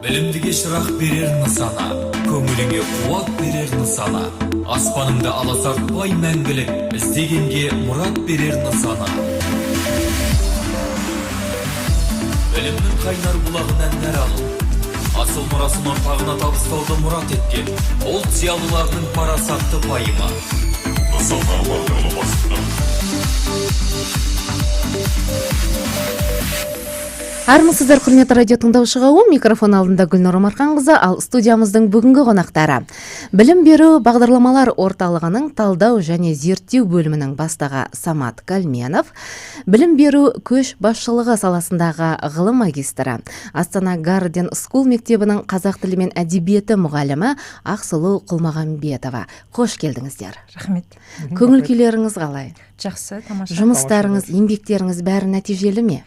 Білімдіге шырақ берер нысана, көңіліңе қуат берер нысана, аспаныңды аласартпай мәңгілік, іздегенге мұрат берер нысана. Білімнің қайнар бұлағынан нәр алу, асыл мұрасын ұрпағына табыстауды мұрат еткен ұлт зиялыларының парасатты пайымы. Нысана бағдарламасында. Армысыздар, құрметті радио тыңдаушы қауым, микрофон алдында Гүлнұр Омарханқызы, ал студиямыздың бүгінгі қонақтары білім беру бағдарламалар орталығының талдау және зерттеу бөлімінің бастығы Самат Калменов, білім беру көш басшылығы саласындағы ғылым магистрі, Астана Гарден Скул мектебінің қазақ тілі мен әдебиеті мұғалімі Ақсұлу Құлмағамбетова. Қош келдіңіздер. Рахмет. Көңіл күйлеріңіз қалай? Жақсы, тамаша. Жұмыстарыңыз, еңбектеріңіз бәрі нәтижелі ме?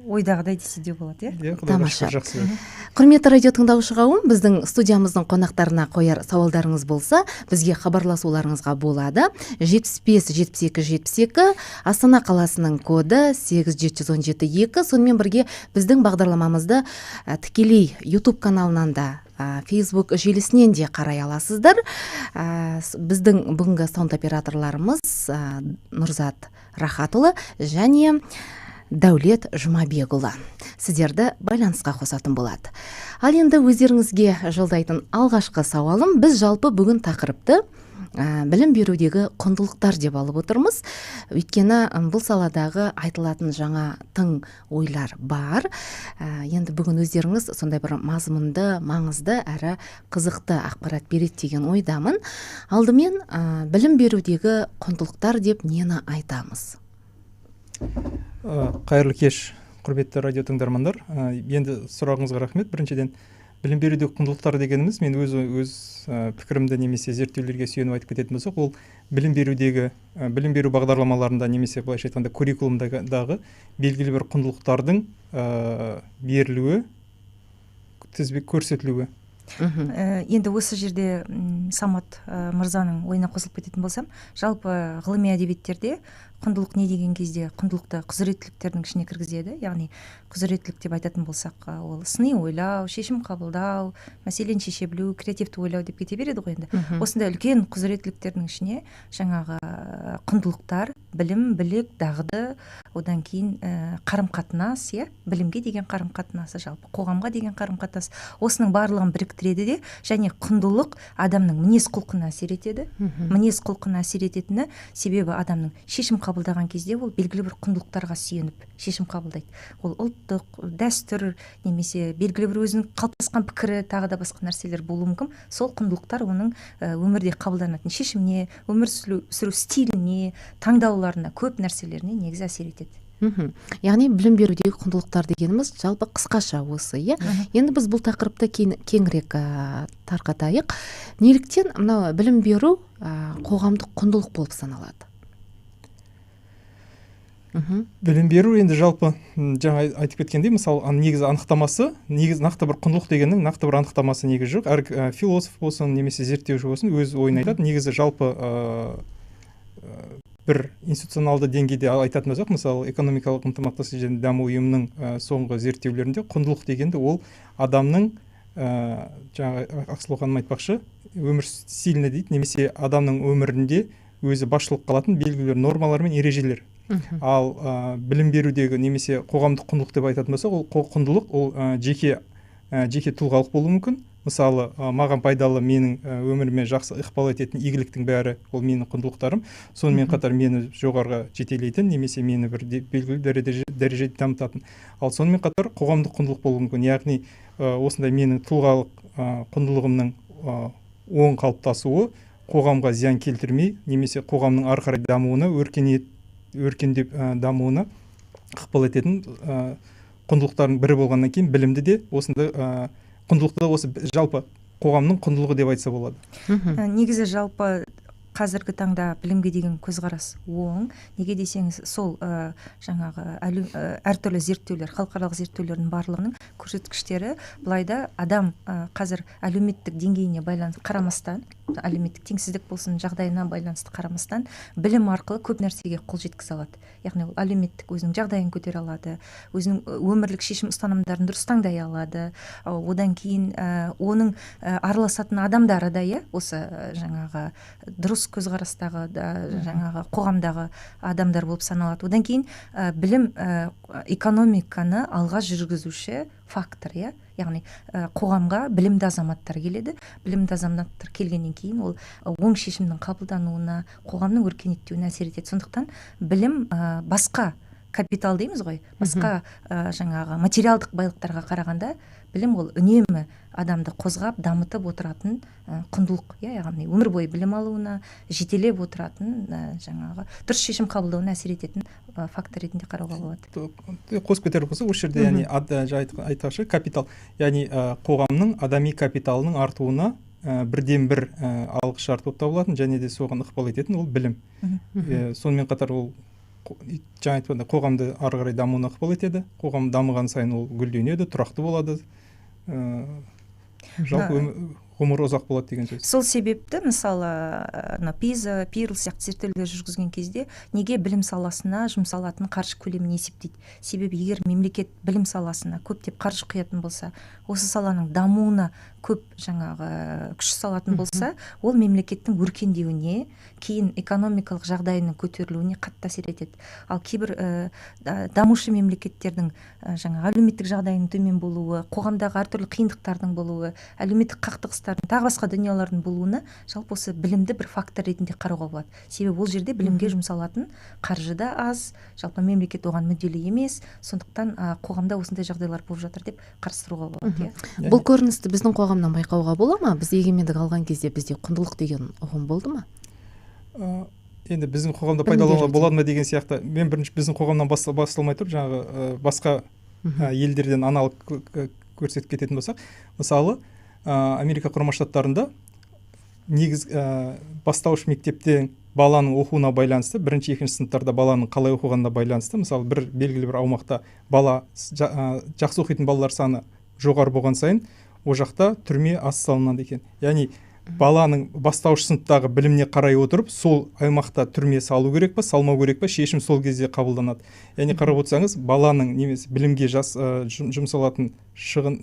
Ойдағыдай десе де болады, иә? Тамаша. Құрметті радио тыңдаушы қауым, біздің студиямыздың қонақтарына қояр сауалдарыңыз болса, бізге хабарласуларыңызға болады. 75 72 72, Астана қаласының коды 8 717 2. Сонымен бірге біздің бағдарламамызды тікелей YouTube каналынан да, Facebook желісінен де қарай аласыздар. Біздің бүгінгі саунд операторларымыз Нұрзат Рахатұлы және Дәулет Жұмабекұлы сіздерді байланысқа қосатын болады. Ал енді өздеріңізге жолдайтын алғашқы сауалым, біз жалпы бүгін тақырыпты білім берудегі құндылықтар деп алып отырмыз. Өйткені бұл саладағы айтылатын жаңа тың ойлар бар. Енді бүгін өздеріңіз сондай бір мазмұнды, маңызды әрі қызықты ақпарат береді деген ойдамын. Алдымен білім берудегі құндылықтар деп нені айтамыз? Қайырлы кеш, құрметті радио тыңдармандар. Енді сұрағыңызға рахмет. Біріншіден, білім берудегі құндылықтар дегеніміз, мен өз пікірімді немесе зерттеулерге сүйеніп айтып кететін болсақ, ол білім берудегі, білім беру бағдарламаларында немесе былайша айтқанда куррикулумдағы белгілі бір құндылықтардың берілуі, тізбек көрсетілуі. Енді осы жерде Самат мырзаның ойына қосылып кететін болсам, жалпы ғылыми әдебиеттерде құндылық не деген кезде құндылықты құзыреттіліктердің ішіне кіргізеді. Яғни құзыреттілік деп айтатын болсақ, ол сыни ойлау, шешім қабылдау, мәселені шеше білу, креативті ойлау деп кете береді ғой енді. Осындай үлкен құзыреттіліктердің ішіне жаңағы құндылықтар, білім, білік, дағды, одан кейін қарым-қатынас, иә, білімге деген қарым-қатынасы, жалпы қоғамға деген қарым-қатынас, осының барлығын біріктіреді де, және құндылық адамның мінез құлқына әсер етеді. Мінез құлқына әсер ететіні себебі адамның шешім қабылдаған кезде ол белгілі бір құндылықтарға сүйеніп шешім қабылдайды. Ол ұлттық дәстүр немесе белгілі бір өзінің қалыптасқан пікірі, тағы да басқа нәрселер болуы мүмкін. Сол құндылықтар оның өмірде қабылданатын шешіміне, өмір сүру стиліне, таңдауларына, көп нәрселеріне негізі әсер етеді. Яғни білім берудегі құндылықтар дегеніміз жалпы қысқаша осы, иә? Енді біз бұл тақырыпты кеңірек тарқатайық. Неліктен мынау білім беру қоғамдық құндылық болып саналады? Білім беру енді жалпы жаңа айтып кеткендей, мысалы, негізі анықтамасы, негізі нақты бір құндылық дегеннің нақты бір анықтамасы негізі жоқ. Әр философ болсын немесе зерттеуші болсын өз ойын айтады. Негізі жалпы бір институционалды деңгейде айтатын болсақ, мысалы, экономикалық ынтымақтастық және даму ұйымының соңғы зерттеулерінде құндылық дегенді ол адамның, жаңа Ақсұлу ханым айтпақшы, өмір стиліне дейді, немесе адамның өмірінде өзі басшылыққа алатын белгілі бір нормалар мен ережелер. Ал білім берудегі немесе қоғамдық құндылық деп айтатын болсақ, ол құндылық ол жеке тұлғалық болуы мүмкін. Мысалы, маған пайдалы, менің өміріме жақсы ықпал ететін игіліктің бәрі ол менің құндылықтарым. Сонымен қатар мені жоғарыға жетелейтін немесе мені бір белгілі дәрежеде дамытатын. Ал сонымен қатар қоғамдық құндылық болуы мүмкін. Яғни осындай менің тұлғалық құндылығымның оң қалыптасуы қоғамға зиян келтірмей немесе қоғамның ары қарай дамуына, өркендеп дамуына ықпал ететін құндылықтардың бірі болғаннан кейін білімді де осындай құндылықты осы жалпы қоғамның құндылығы деп айтса болады. Негізі жалпы Қазіргі таңда білімге деген көзқарас оң. Неге десеңіз, сол жаңағы әртүрлі зерттеулер, халықаралық зерттеулердің барлығының көрсеткіштері былайда адам қазір әлеуметтік деңгейіне байланысты қарамастан, әлеуметтік теңсіздік болсын, жағдайына байланысты қарамастан, білім арқылы көп нәрсеге қол жеткізе алады. Яғни ол әлеуметтік өзінің жағдайын көтере алады, өзінің өмірлік шешім ұстанымдарын дұрыс таңдай алады. Одан кейін оның араласатын адамдары да, иә, осы жаңағы дұрыс көзқарастағы да, жаңағы қоғамдағы адамдар болып саналады. Одан кейін білім экономиканы алға жүргізуші фактор, иә, яғни қоғамға білімді азаматтар келеді. Білімді азаматтар келгеннен кейін ол оң шешімнің қабылдануына, қоғамның өркениеттеуіне әсер етеді. Сондықтан білім басқа капитал дейміз ғой, басқа жаңағы материалдық байлықтарға қарағанда білім ол үнемі адамды қозғап, дамытып отыратын құндылық, иә, яғни өмір бойы білім алуына жетелеп отыратын, жаңағы дұрыс шешім қабылдауына әсер ететін фактор ретінде қарауға болады. Қосып кетер болсақ, осы жерде, яғни айтақшы, капитал, яғни қоғамның адами капиталының артуына бірден бір алғы шарт болып табылатын және де соған ықпал ететін ол білім. Сонымен қатар ол жаңа айтқандай қоғамды ары қарай дамуына ықпал етеді. Қоғам дамыған сайын ол гүлденеді, тұрақты болады, жалпы ғұмыры ұзақ болады деген сөз. Сол себепті, мысалы, ана ПИЗа, PIRLS сияқты зерттеулер жүргізген кезде неге білім саласына жұмсалатын қаржы көлемін есептейді? Себебі егер мемлекет білім саласына көптеп қаржы құятын болса, осы саланың дамуына көп жаңағы күш салатын болса, ол мемлекеттің өркендеуіне, кейін экономикалық жағдайының көтерілуіне қатты әсер етеді. Ал кейбір дамушы мемлекеттердің жаңағы әлеуметтік жағдайының төмен болуы, қоғамдағы әртүрлі қиындықтардың болуы, әлеуметтік қақтығыстардың, тағы басқа дүниелердің болуына жалпы осы білімді бір фактор ретінде қарауға болады. Себебі ол жерде білімге жұмсалатын қаржы да аз, жалпы мемлекет оған мүдделі емес, сондықтан қоғамда осындай жағдайлар болып жатыр деп қарастыруға болады. Иә. Бұл көріністі біздің қоғамнан байқауға бола ма? Біз егемендік алған кезде бізде құндылық деген ұғым болды ма? Енді біздің қоғамда пайдалануға болады ма деген сияқты. Мен бірінші біздің қоғамнан басталмай тұрып, жаңағы басқа елдерден аналог көрсетіп кететін болсақ, мысалы, Америка Құрама Штаттарында негіз бастауыш мектепте баланың оқуына байланысты, бірінші, екінші сыныптарда баланың қалай оқығанына байланысты, мысалы, бір белгілі бір аумақта бала жақсы оқитын балалар саны жоғары болған сайын, ол жақта түрме аз салынады екен. Яғни баланың бастауыш сыныптағы біліміне қарай отырып, сол аймақта түрме салу керек па, салмау керек па, шешім сол кезде қабылданады. Яғни қарап отырсаңыз, баланың немесе білімге жұмсалатын шығын,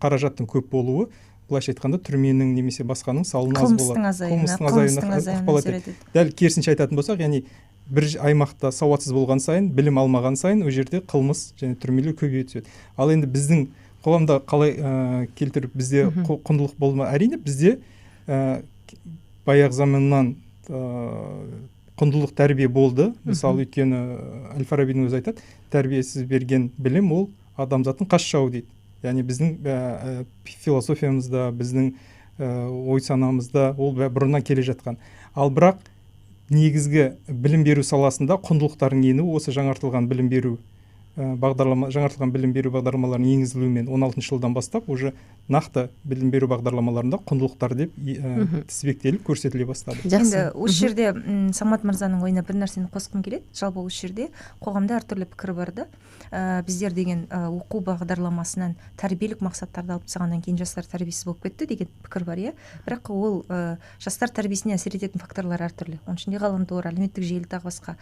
қаражаттың көп болуы, былайша айтқанда, түрменің немесе басқаның салыны аз болады. Қылмыстың азаюына ықпал етеді. Дәл керісінше айтатын болсақ, яғни бір аймақта сауатсыз болған сайын, білім алмаған сайын, ол жерде қылмыс және түрмелер көбейе түседі. Ал енді біздің қоғамда қалай келтіріп, бізде құндылық болды ма? Әрине, бізде баяғы заманнан құндылық тәрбие болды. Мысалы, өйткені Әл-Фарабидің өзі айтады, тәрбиесіз берген білім ол адамзаттың қас жауы дейді. Яғни біздің философиямызда, біздің ой санамызда ол бұрыннан келе жатқан. Ал бірақ негізгі білім беру саласында құндылықтардың енуі осы жаңартылған білім беру бағдарлама, жаңартылған білім беру бағдарламаларының енгізілуімен 16 жылдан бастап уже нақты білім беру бағдарламаларында құндылықтар деп тізбектеліп көрсетіле бастады. Енді осы жерде Самат мырзаның ойына бір нәрсені қосқым келеді. Жалпы осы жерде қоғамда әртүрлі пікір бар да. Біздер деген оқу бағдарламасынан тәрбиелік мақсаттарды алып тастағаннан кейін жастар тәрбиесіз болып кетті деген пікір бар, иә. Бірақ ол жастар тәрбиесіне әсер ететін факторлар әртүрлі. Оның ішінде ғаламтор, әлеуметтік желі, тағы басқа.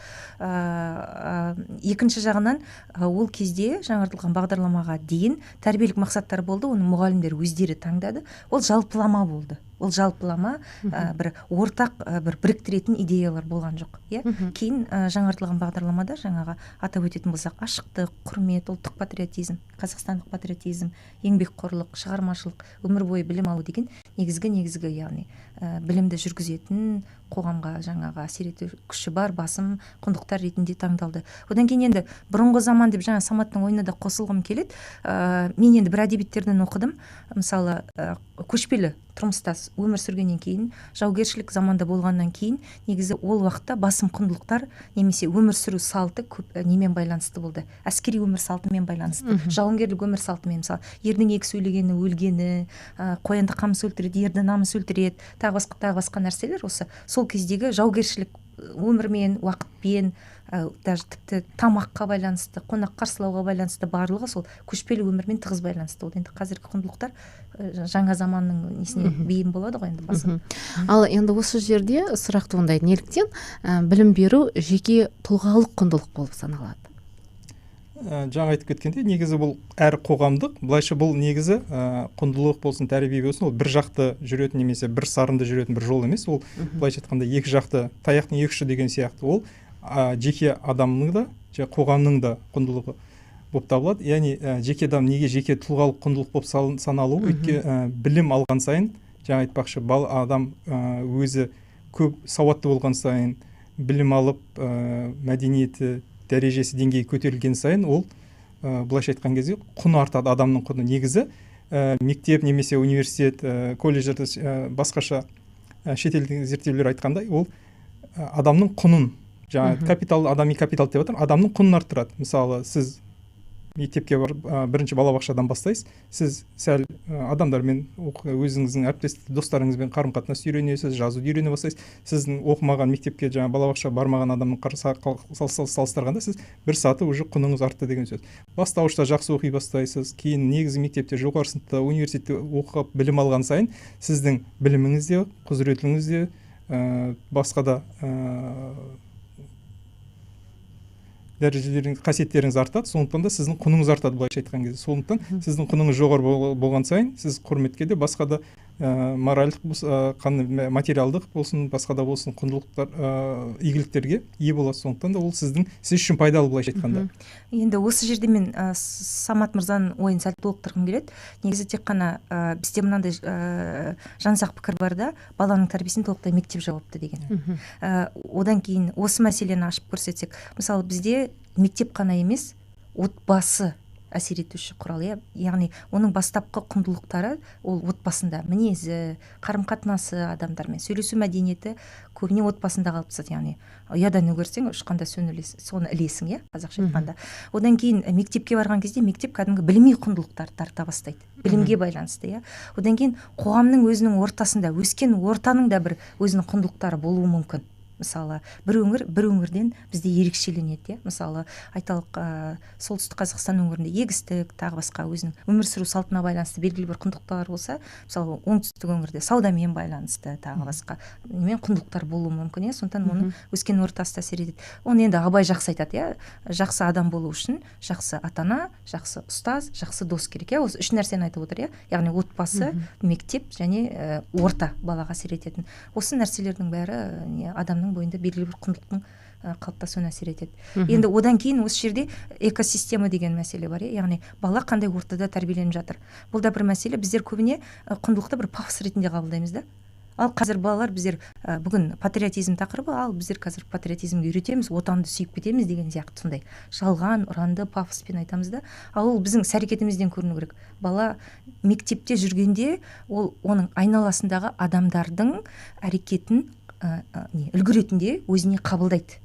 Екінші жағынан, ол кезде жаңартылған бағдарламаға дейін тәрбиелік мақсаттар болды, оны мұғалімдер өздері таңдады. Ол жалпылама болды. Ол жалпылама бір ортақ, бір біріктіретін идеялар болған жоқ, иә. Кейін жаңартылған бағдарламада жаңағы атап өтетін болсақ, ашықтық, құрмет, ұлттық патриотизм, қазақстандық патриотизм, еңбекқорлық, шығармашылық, өмір бойы білім алу деген негізгі, яғни білімді жүргізетін, қоғамға жаңағы әсер ету күші бар басым құндылықтар ретінде таңдалды. Одан кейін енді бұрынғы заман деп жаңа Саматтың ойына да қосылғым келеді. Мен енді бір әдебиеттерден оқыдым. Мысалы, көшпелі Тұрмыста өмір сүргеннен кейін, жаугершілік заманда болғаннан кейін, негізі ол уақытта басым құндылықтар немесе өмір сүру салты көп немен байланысты болды? Әскери өмір салтымен байланысты, жауынгерлік өмір салтымен. Мысалы, ердің екі сөйлегені өлгені, қоянды қамыс өлтіреді, ерді намыс өлтіреді, тағы басқа, тағы басқа нәрселер осы сол кездегі жаугершілік өмірмен, уақытпен, даже тіпті тамаққа байланысты, қонақ қарсылауға байланысты, барлығы сол көшпелі өмірмен тығыз байланысты болды. Енді қазіргі құндылықтар жаңа заманның несіне бейім болады ғой енді басым. Ал енді осы жерде сұрақ туындайды: неліктен білім беру жеке тұлғалық құндылық болып саналады? Жаңа айтып кеткендей, негізі бұл әр қоғамдық, былайша бұл негізі құндылық болсын, тәрбие болсын, ол бір жақты жүретін немесе бір сарынды жүретін бір жол емес. Ол былайша айтқанда екі жақты, таяқтың екі ұшы деген сияқты. Ол жеке адамның да, қоғамның да құндылығы болып табылады. Яғни жеке адам неге жеке тұлғалық құндылық болып саналуы? Өйткені білім алған сайын, жаңа айтпақшы, адам өзі көп сауатты болған сайын, білім алып, мәдениеті, дәрежесі, деңгейі көтерілген сайын, ол былайша айтқан кезде құны артады, адамның құны. Негізі мектеп немесе университет, колледждерде, басқаша шетелдің зерттеулері айтқандай, ол адамның құнын, жаңа капитал, адами капитал деп отыр, адамның құнын арттырады. Мысалы, сіз мектепке барып, бірінші балабақшадан бастайсыз, сіз сәл адамдармен, өзіңіздің әріптес достарыңызбен қарым қатынас үйренесіз, жазуды үйрене бастайсыз. Сіздің оқымаған, мектепке, жаңа балабақша бармаған адамның салыстырғанда сіз бір саты уже құныңыз артты деген сөз. Бастауышта жақсы оқи бастайсыз, кейін негізгі мектепте, жоғары сыныпта, университетте оқып білім алған сайын сіздің біліміңіз де, құзыреттілігіңіз де, басқа да дәрежелеріңіз, қасиеттеріңіз артады. Сондықтан да сіздің құныңыз артады, былайша айтқан кезде. Сондықтан сіздің құныңыз жоғары болған сайын сіз құрметке де, басқа да моральдық, материалдық болсын, басқа да болсын құндылықтар, игіліктерге ие боласыз. Сондықтан да ол сіз үшін пайдалы, былайша айтқанда. Енді осы жерде мен Самат мырзаның ойын сәл толықтырғым келеді. Негізі тек қана бізде мынандай жансақ пікір бар да, баланың тәрбиесіне толықтай мектеп жауапты деген. Одан кейін осы мәселені ашып көрсетсек, мысалы, бізде мектеп қана емес, отбасы әсер етуші құрал, иә? Яғни оның бастапқы құндылықтары ол отбасында, мінезі, қарым-қатынасы, адамдармен сөйлесу мәдениеті көбіне отбасында қалыптасады. Яғни ұяда не көрсең, ұшқанда соны ілесің, иә, қазақша айтқанда. Одан кейін мектепке барған кезде мектеп кәдімгі білімի құндылықтарды тарта бастайды, білімге байланысты, иә. Одан кейін қоғамның өзінің ортасында, өскен ортаның да бір өзінің құндылықтары болуы мүмкін. Мысалы, бір өңір бір өңірден бізде ерекшеленеді, иә. Мысалы, айталық, Солтүстік Қазақстан өңірінде егістік, тағы басқа өзінің өмір сүру салтына байланысты белгілі бір құндылықтар болса, мысалы, оңтүстік өңірде саудамен байланысты, тағы басқа немен құндылықтар болуы мүмкін, иә. Сондықтан оның өскен ортасы да әсер етеді. Оны енді Абай жақсы айтады, иә. Жақсы адам болу үшін жақсы ата-ана, жақсы ұстаз, жақсы дос керек, иә. Осы үш нәрсені айтып отыр, иә. Яғни отбасы, мектеп және орта балаға әсер ететін. Осы нәрселердің бәрі адамның бойында белгілі бір құндылықтың қалыптасуына әсер етеді. Енді одан кейін осы жерде экосистема деген мәселе бар, яғни бала қандай ортада тәрбиеленіп жатыр. Бұл да бір мәселе. Біздер көбіне құндылықты бір пафос ретінде қабылдаймыз да. Ал қазір балалар, біздер бүгін патриотизм тақырыбы, ал біздер қазір патриотизмге үйретеміз, отанды сүйіп кетеміз деген сияқты сондай жалған, ұранды пафоспен айтамыз да. Ал ол біздің іс әрекетімізден көріну керек. Бала мектепте жүргенде ол оның айналасындағы адамдардың әрекетін үлгі ретінде өзіне қабылдайды.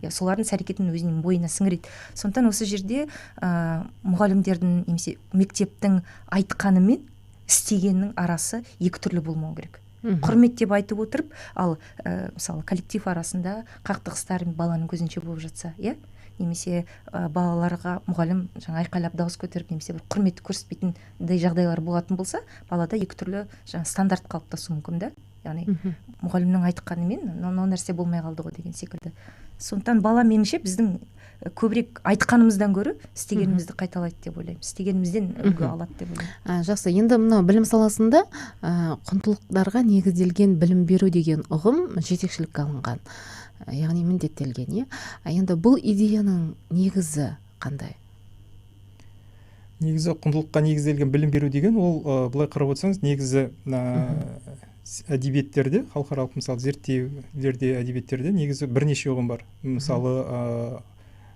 Солардың іс әрекетін өзінің бойына сіңіреді. Сондықтан осы жерде мұғалімдердің немесе мектептің айтқаны мен істегенінің арасы екі түрлі болмау керек. Құрметтеп айтып отырып, ал мысалы, коллектив арасында қақтығыстар баланың көзінше болып жатса, иә, немесе балаларға мұғалім жаңа айқайлап дауыс көтеріп, немесе бір құрметті көрсетпейтіндей жағдайлар болатын болса, балада екі түрлі жаңа стандарт қалыптасуы мүмкін да. Яғни мұғалімнің айтқанымен мынау нәрсе болмай қалды ғой деген секілді. Сондықтан бала меніңше біздің көбірек айтқанымыздан гөрі істегенімізді қайталайды деп ойлаймын. Істегенімізден үлгі алады деп ойлаймын. Жақсы, енді мынау білім саласында құндылықтарға негізделген білім беру деген ұғым жетекшілікке алынған, яғни міндеттелген, иә. Енді бұл идеяның негізі қандай? Негізі құндылыққа негізделген білім беру деген ол, былай қарап отырсаңыз, негізі әдебиеттерде, халықаралық мысалы зерттеулерде, әдебиеттерде негізі бірнеше ұғым бар. Мысалы,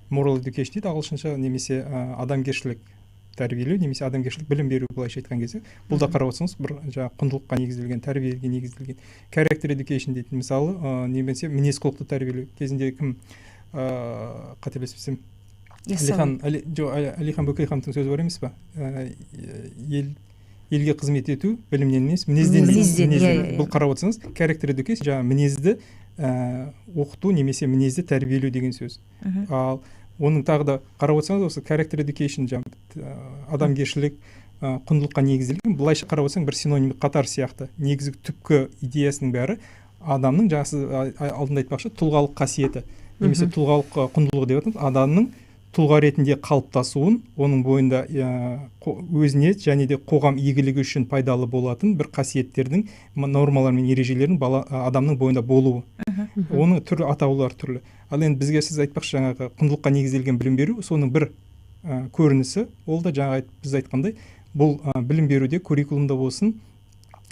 moral education дейді ағылшынша, немесе адамгершілік тәрбиелеу немесе адамгершілік білім беру, былайша айтқан кезде. Бұл да қарап отырсаңыз бір жаңағы құндылыққа негізделген, тәрбиеге негізделген. Character education дейтін, мысалы, немесе мінез құлықты тәрбиелеу кезінде кім, қателеспесем, Әлихан Бөкейхановтың сөзі бар емес па? Елге қызмет ету білімнен емес, мінезден. Мінезден. Бұл қарап отырсаңыз, character education жаңағы мінезді оқыту немесе мінезді тәрбиелеу деген сөз. Ал оның тағы да қарап отырсаңыз, осы character education жаңағы адамгершілік құндылыққа негізделген, былайша қарап отырсаң бір синоним қатар сияқты. Негізгі түпкі идеясының бәрі адамның, жаңа сіз алдында айтпақшы, тұлғалық қасиеті немесе тұлғалық құндылығы деп айтамыз, адамның тұлға ретінде қалыптасуын, оның бойында өзіне және де қоғам игілігі үшін пайдалы болатын бір қасиеттердің, нормалар мен ережелердің адамның бойында болуы. Оның түрлі атаулары түрлі. Ал енді бізге сіз айтпақшы жаңағы құндылыққа негізделген білім беру, соның бір көрінісі, ол да жаңа біз айтқандай, бұл білім беруде куррикулумда болсын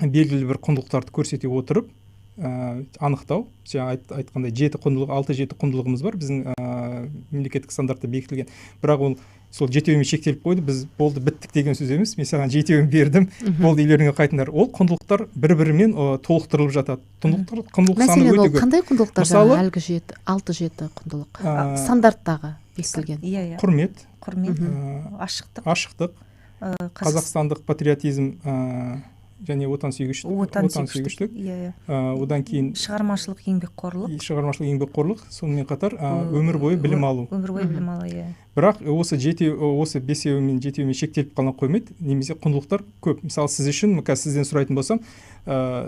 белгілі бір құндылықтарды көрсете отырып, анықтау, жаңа айтқандай 7 құндылық, 6-7 құндылығымыз бар біздің мемлекеттік стандартта бекітілген. Бірақ ол сол 7-еуімен шектеліп қойды, біз болды біттік деген сөз емес. Мен саған 7-еуін бердім, болды үйлеріңе қайтыңдар. Ол құндылықтар бір-бірімен толықтырылып жатады. Құндылық саны өте көп. Қандай құндылықтар? Мысалы, әлгі 6-7 құндылық стандарттағы бекітілген. Құрмет, ашықтық, қазақстандық патриотизм және отансүйгіштік, одан кейін шығармашылық еңбекқорлық, сонымен қатар өмір бойы білім алу. Өмір бойы білім алу, иә. Бірақ осы 5-еуімен 7-еуімен шектеліп қана қоймайды, немесе құндылықтар көп. Мысалы, сіз үшін, қазір сізден сұрайтын болсам,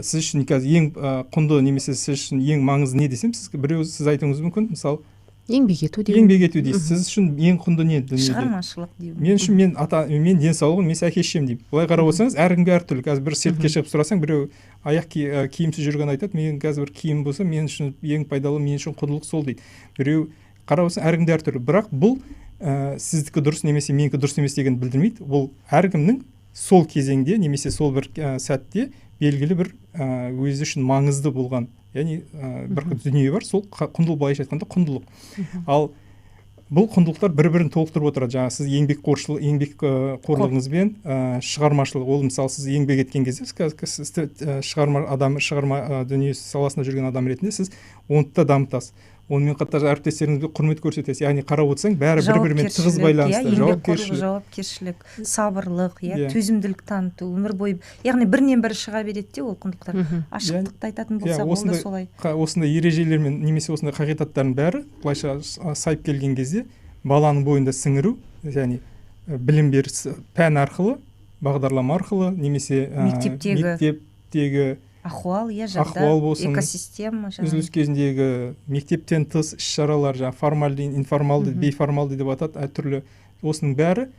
сіз үшін қазір ең құнды немесе сіз үшін ең маңызды не десем, сіз біреу сіз айтуыңыз мүмкін, мысалы, еңбек ету деймін. Еңбек ету дейсіз. Сіз үшін ең құнды не дүниеде? Шығармашылық деймін. Мен үшін мен денсаулығым, мен әке шешем деймін. Былай қарап отырсаңыз, әркімге әртүрлі. Қазір бір сертке шығып сұрасаң, біреу аяқ киімсіз жүрген айтады, мен қазір бір киім болса, мен үшін ең пайдалы, мен үшін құндылық сол дейді. Біреу қарап отырсаң, әркімде әртүрлі. Бірақ бұл сіздікі дұрыс немесе менікі дұрыс емес дегенді білдірмейді. Бұл әркімнің сол кезеңде немесе сол бір сәтте белгілі бір өзі үшін маңызды болған, яғни бір дүние бар, сол құндылық, былайша айтқанда құндылық. Ал бұл құндылықтар бір-бірін толықтырып отырады. Жаңа сіз еңбекқорлығыңызбен шығармашылық, ол мысалы сіз еңбек еткен кезде сіз шығарма дүниесі саласында жүрген адам ретінде сіз оны да дамытасыз. Онымен қатар әріптестеріңізге құрмет көрсетесіз. Яғни қарап отырсаң, бәрі бір-бірімен тығыз байланысты. Жауапкершілік, сабырлық, төзімділік таныту, өмір бойы, яғни бірінен бірі шыға береді де ол құндылықтар. Ашықтықты айтатын болсақ, ол да солай. Осындай ережелермен немесе осындай қағидаттардың бәрі былайша сайып келген кезде баланың бойында сіңіру, яғни білім беру пән арқылы, бағдарлама арқылы немесе мектептегі ахуал, жағдай, экосистема, үзіліс кезіндегі мектептен тыс іс-шаралар, жаңа формальды, информалды, бейформалды деп атады, әртүрлі. Осының бәрі,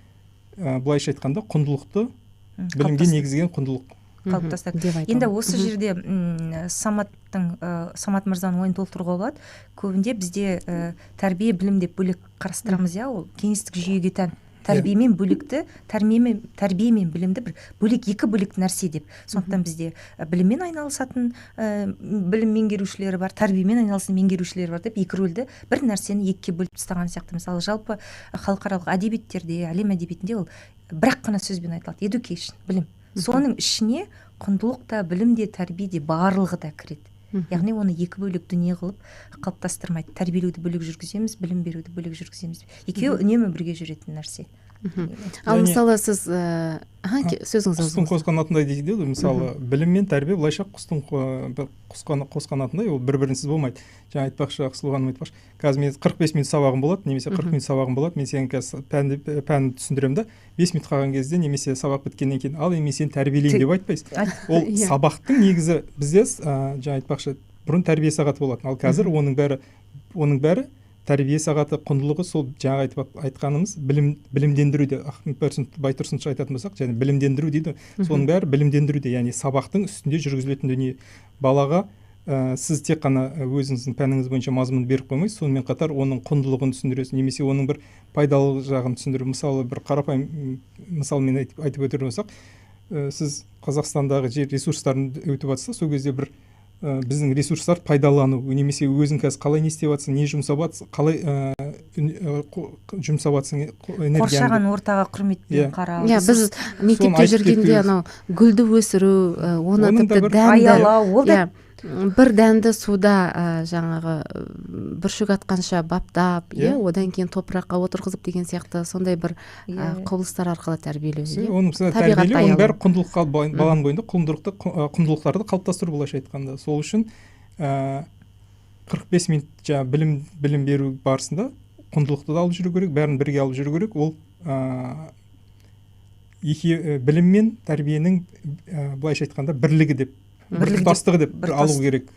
былайша айтқанда, құндылықты, білімге негізген құндылық қалыптастырады. Енді осы жерде Самат мырзаның ойын толықтыруға болады. Көбінде бізде тәрбие, білім деп бөлек қарастырамыз, ол кеңестік жүйеге тән. Тәрбие мен бөлікті, тәрбие мен білімді бір бөлек, екі бөлек нәрсе деп. Сондықтан бізде біліммен айналысатын білім меңгерушілері бар, тәрбиемен айналысатын меңгерушілері бар деп екі рөлді бір нәрсені екіге бөліп тастаған сияқты. Мысалы, жалпы халықаралық әдебиеттерде, әлем әдебиетінде ол бір-ақ қана сөзбен айтылады: education, білім. Соның ішіне құндылық та, білім де, тәрбие де, барлығы да кіреді. Яғни оны екі бөлек дүние қылып қалыптастырмайды. Тәрбиелеуді бөлек жүргіземіз, білім беруді бөлек жүргіземіз. Екеуі үнемі бірге жүретін нәрсе. Ал мысалы сіз сөзіңіз құстың қос қанатындай дейді, мысалы білім мен тәрбие былайша құстың қос қанатындай, ол бір-бірінсіз болмайды. Жаңа айтпақшы, Ақсұлу ханым айтпақшы, қазір мен 45 минут сабағым болады, немесе 40 минут сабағым болады, мен сені қазір пәнді түсіндіремін да, 5 минут қалған кезде немесе сабақ біткеннен кейін, ал енді мен сені тәрбиелеймін деп айтпайсыз. Ол сабақтың негізі бізде, жаңа айтпақшы, бұрын тәрбие сағаты болатын, ал қазір оның бәрі тәрбие сағаты құндылығы сол жаңа айтқанымыз білімдендіруде. Ахмет Байтұрсынович айтатын болсақ, және білімдендіру дейді, соның бәрі білімдендіруде, яғни сабақтың үстінде жүргізілетін дүние. Балаға сіз тек қана өзіңіздің пәніңіз бойынша мазмұн беріп қоймайсыз, сонымен қатар оның құндылығын түсіндіресіз, немесе оның бір пайдалы жағын түсіндіру. Мысалы, бір қарапайым мысалмен айтып өтер болсақ, сіз Қазақстандағы жер ресурстарын өтіп жатсыз, сол кезде бір Біздің ресурстарды пайдалану, немесе өзің қазір қалай не істеп жатсың, не жұмсап жатсың, қалай жұмсап жатсың энергияңды. Қоршаған ортаға құрметпен қарау. Иә, біз мектепте жүргенде анау гүлді өсіру, оны тіпті дәнді аялау, ол да бір дәнді суда жаңағы бүршік атқанша баптап, иә, одан кейін топыраққа отырғызып деген сияқты сондай бір құбылыстар арқылы тәрбиелеу. Оны тәрбиелеу, оның бәрі құндылыққа, баланың бойында құндылықтарды қалыптастыру, былайша айтқанда. Сол үшін 45 минут жаңа білім беру барысында құндылықты да алып жүру керек, бәрін бірге алып жүру керек. Ол білім мен тәрбиенің былайша айтқанда бірлігі деп, біртұтастығы деп алу керек.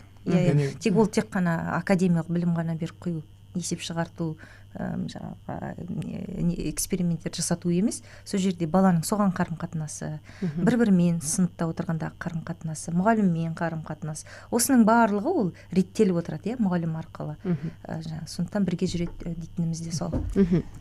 Тек ол тек қана академиялық білім ғана беріп қою, есеп шығарту, жаңағы эксперименттер жасату емес. Сол жерде баланың соған қарым-қатынасы, бір-бірімен сыныпта отырғандағы қарым-қатынасы, мұғаліммен қарым-қатынасы, осының барлығы ол реттеліп отырады, иә, мұғалім арқылы. Сондықтан бірге жүреді дейтініміз де сол.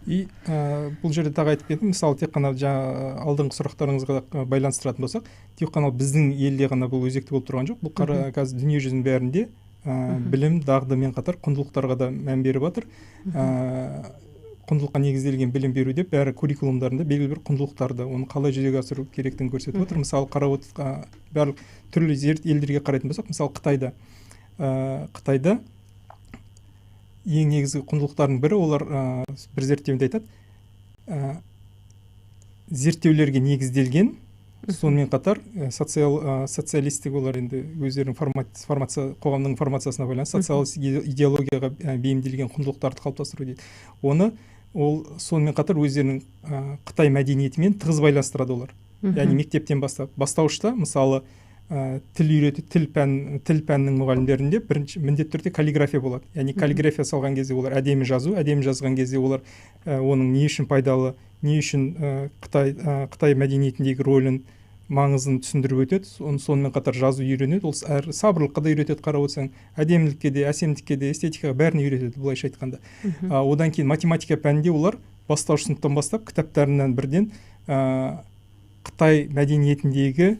И бұл жерде тағы айтып кеттім, мысалы, тек қана жаңа алдыңғы сұрақтарыңызға байланыстыратын болсақ, тек қана біздің елде ғана бұл өзекті болып тұрған жоқ. Бұл қазір дүние жүзінің бәрінде білім дағдымен қатар құндылықтарға да мән беріп жатыр. Құндылыққа негізделген білім беру деп бәрі куррикулумдарында белгілі бір құндылықтарды, оны қалай жүзеге асыру керектігін көрсетіп отыр. Мысалы, қарап барлық түрлі елдерге қарайтын болсақ, мысалы, Қытайда ең негізгі құндылықтардың бірі, олар бір зерттеуінде айтады, зерттеулерге негізделген, сонымен қатар социалистік, олар енді өздерінің формация, қоғамның формациясына байланысты социалистік идеологияға бейімделген құндылықтарды қалыптастыру дейді. Оны ол сонымен қатар өздерінің Қытай мәдениетімен тығыз байланыстырады олар. Яғни мектептен бастап, бастауышта, мысалы, тіл үйрету, тіл пәнінің мұғалімдерінде бірінші міндетті түрде каллиграфия болады. Яғни каллиграфия салған кезде олар әдемі жазу, әдемі жазған кезде олар оның не үшін пайдалы, не үшін Қытай мәдениетіндегі рөлін, маңызын түсіндіріп өтеді. Сонымен қатар жазу үйренеді. Ол әр сабырлыққа да үйретеді, қарап отырсаң, әдемілікке де, әсемдікке де, эстетикаға бәріне үйретеді, былайша айтқанда. Одан кейін математика пәнінде олар бастауыш сыныптан бастап кітаптарынан бірден Қытай мәдениетіндегі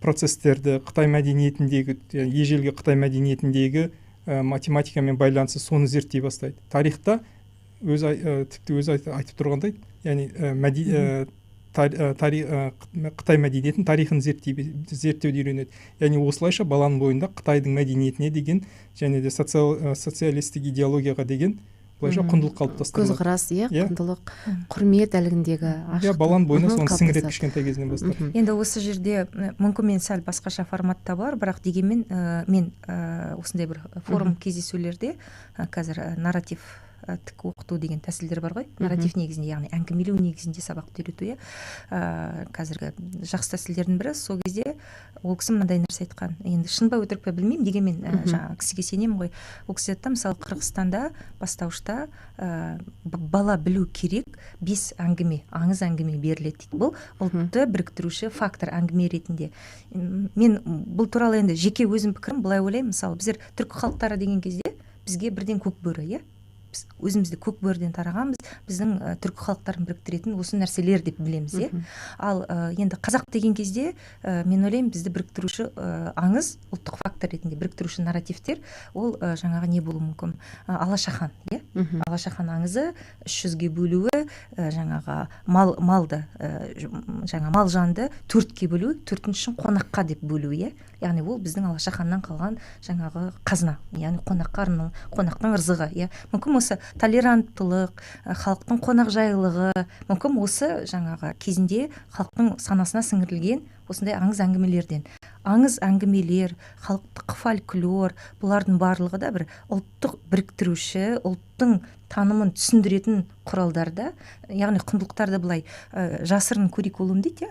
процестерді, Қытай мәдениетіндегі, ежелгі Қытай мәдениетіндегі математикамен байланысы, соны зерттей бастайды. Тарихта тіпті өзі айтып тұрғандай, яғни Қытай мәдениетінің тарихын зерттеуді үйренеді. Яғни осылайша баланың бойында Қытайдың мәдениетіне деген және де социалистік идеологияға деген былайша құндылық қалыптастырылады. Көзқарас, иә, құндылық, құрмет әлгіндегі ашықтық. Иә, баланың бойына соны сіңіреді кішкентай кезінен бастап. Енді осы жерде мүмкін мен сәл басқаша форматта бар, бірақ дегенмен мен осындай бір форум кездесулерде қазір нарратив тік оқыту деген тәсілдер бар ғой. Нарратив негізінде, яғни әңгімелеу негізінде сабақты үйрету, иә. Қазіргі жақсы тәсілдердің бірі. Сол кезде ол кісі мынандай нәрсе айтқан. Енді шын ба өтірік пе білмеймін, дегенмен жаңағы кісіге сенемін ғой. Ол кісі айтты, мысалы, Қырғызстанда бастауышта бала білу керек 5 әңгіме, аңыз әңгіме беріледі дейді. Бұл ұлтты біріктіруші фактор әңгіме ретінде. Мен бұл туралы енді жеке өзім пікірім былай ойлаймын. Мысалы, біздер түркі халықтары деген кезде бізге бірден көкбөрі, иә? Біз өзімізді көкбөріден тарағанбыз, біздің түркі халықтарын біріктіретін осы нәрселер деп білеміз, иә. Ал енді қазақ деген кезде мен ойлаймын, бізді біріктіруші аңыз, ұлттық фактор ретінде біріктіруші нарративтер, ол жаңағы не болуы мүмкін? Алашахан, иә? Алашахан аңызы, 300-ге бөлуі, жаңағы малды, жаңа мал жанды 4-ке бөлу, 4-шісін қонаққа деп бөлу, иә? Яғни ол біздің Алашаханнан қалған жаңағы қазына, яғни қонақтың ырзығы, иә. Мүмкін осы толеранттылық, халықтың қонақжайлылығы, мүмкін осы жаңағы кезінде халықтың санасына сіңірілген осындай аңыз әңгімелерден. Аңыз әңгімелер, халықтық фольклор, бұлардың барлығы да бір ұлттық біріктіруші, ұлттың танымын түсіндіретін құралдарда, яғни құндылықтарды былай жасырын куррикулум дейді,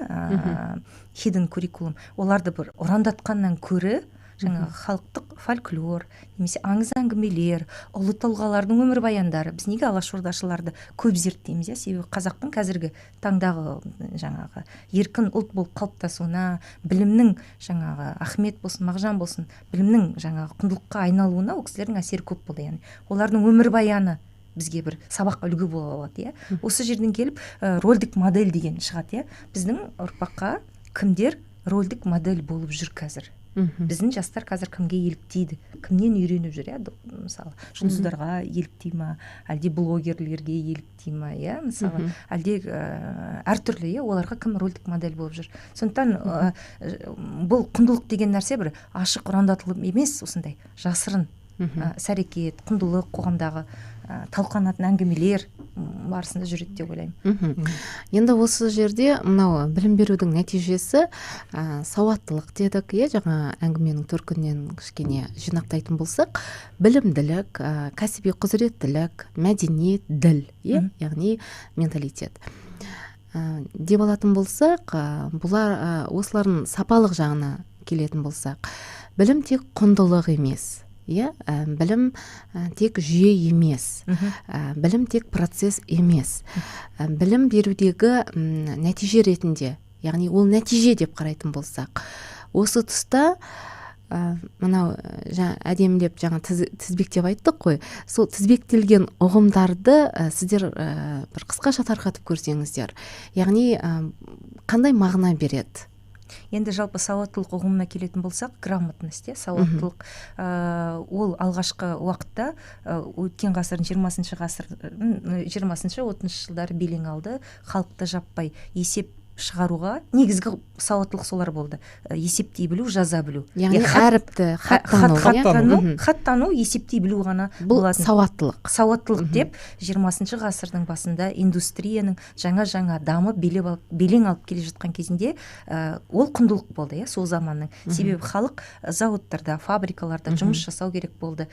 hidden curriculum, оларды бір ұрандатқаннан көрі жаңағы халықтық фольклор, немесе аңыз әңгімелер, ұлы тұлғалардың өмірбаяндары. Біз неге алашордашыларды көп зерттейміз, иә? Себебі қазақтың қазіргі таңдағы жаңағы еркін ұлт болып қалыптасуына, білімнің жаңағы Ахмет болсын, Мағжан болсын, білімнің жаңағы құндылыққа айналуына ол кісілердің әсері көп болды. Яғни олардың өмірбаяны бізге бір сабақ үлгі бола алады, иә. Осы жерден келіп рольдік модель деген шығады, иә. Біздің ұрпаққа кімдер рольдік модель болып жүр қазір? Біздің жастар қазір кімге еліктейді, кімнен үйреніп жүр, иә, мысалы, жұлдыздарға еліктей ма, әлде блогерлерге еліктей ма, иә, мысалы, әлде әртүрлі, иә, оларға кім рөлдік модель болып жүр. Сондықтан бұл құндылық деген нәрсе бір ашық ұрандатылым емес, осындай жасырын іс-әрекет, құндылық, қоғамдағы талқыланатын әңгімелер барысында жүреді деп ойлаймын. Енді осы жерде мынау білім берудің нәтижесі сауаттылық дедік, иә, жаңа әңгіменің төркінінен кішкене жинақтайтын болсақ, білімділік, кәсіби құзыреттілік, мәдениет, діл, иә, яғни менталитет. Деп алатын болсақ, бұлар осылардың сапалық жағына келетін болсақ, білім тек құндылық емес. Иә, білім тек жүйе емес, білім тек процесс емес. Білім берудегі нәтиже ретінде, яғни ол нәтиже деп қарайтын болсақ, осы тұста мынау әдемілеп жаңа тізбектеп айттық қой, сол тізбектелген ұғымдарды сіздер бір қысқаша тарқатып көрсеңіздер, яғни қандай мағына береді? Енді жалпы сауаттылық ұғымына келетін болсақ, грамотность, сауаттылық, ол алғашқы уақытта өткен ғасырдың 20-шы ғасыр, 20-шы 30-шы жылдары белең алды, халықты жаппай есеп шығаруға негізгі сауаттылық солар болды. Есептей білу, жаза білу. Яғни әріпті, хат тану, есептей білу ғана бұл сауаттылық. Сауаттылық деп 20-шы ғасырдың басында индустрияның жаңа-жаңа дамып, белең алып келе жатқан кезінде ол құндылық болды, иә, сол заманның. Себебі халық зауыттарда, фабрикаларда жұмыс жасау керек болды,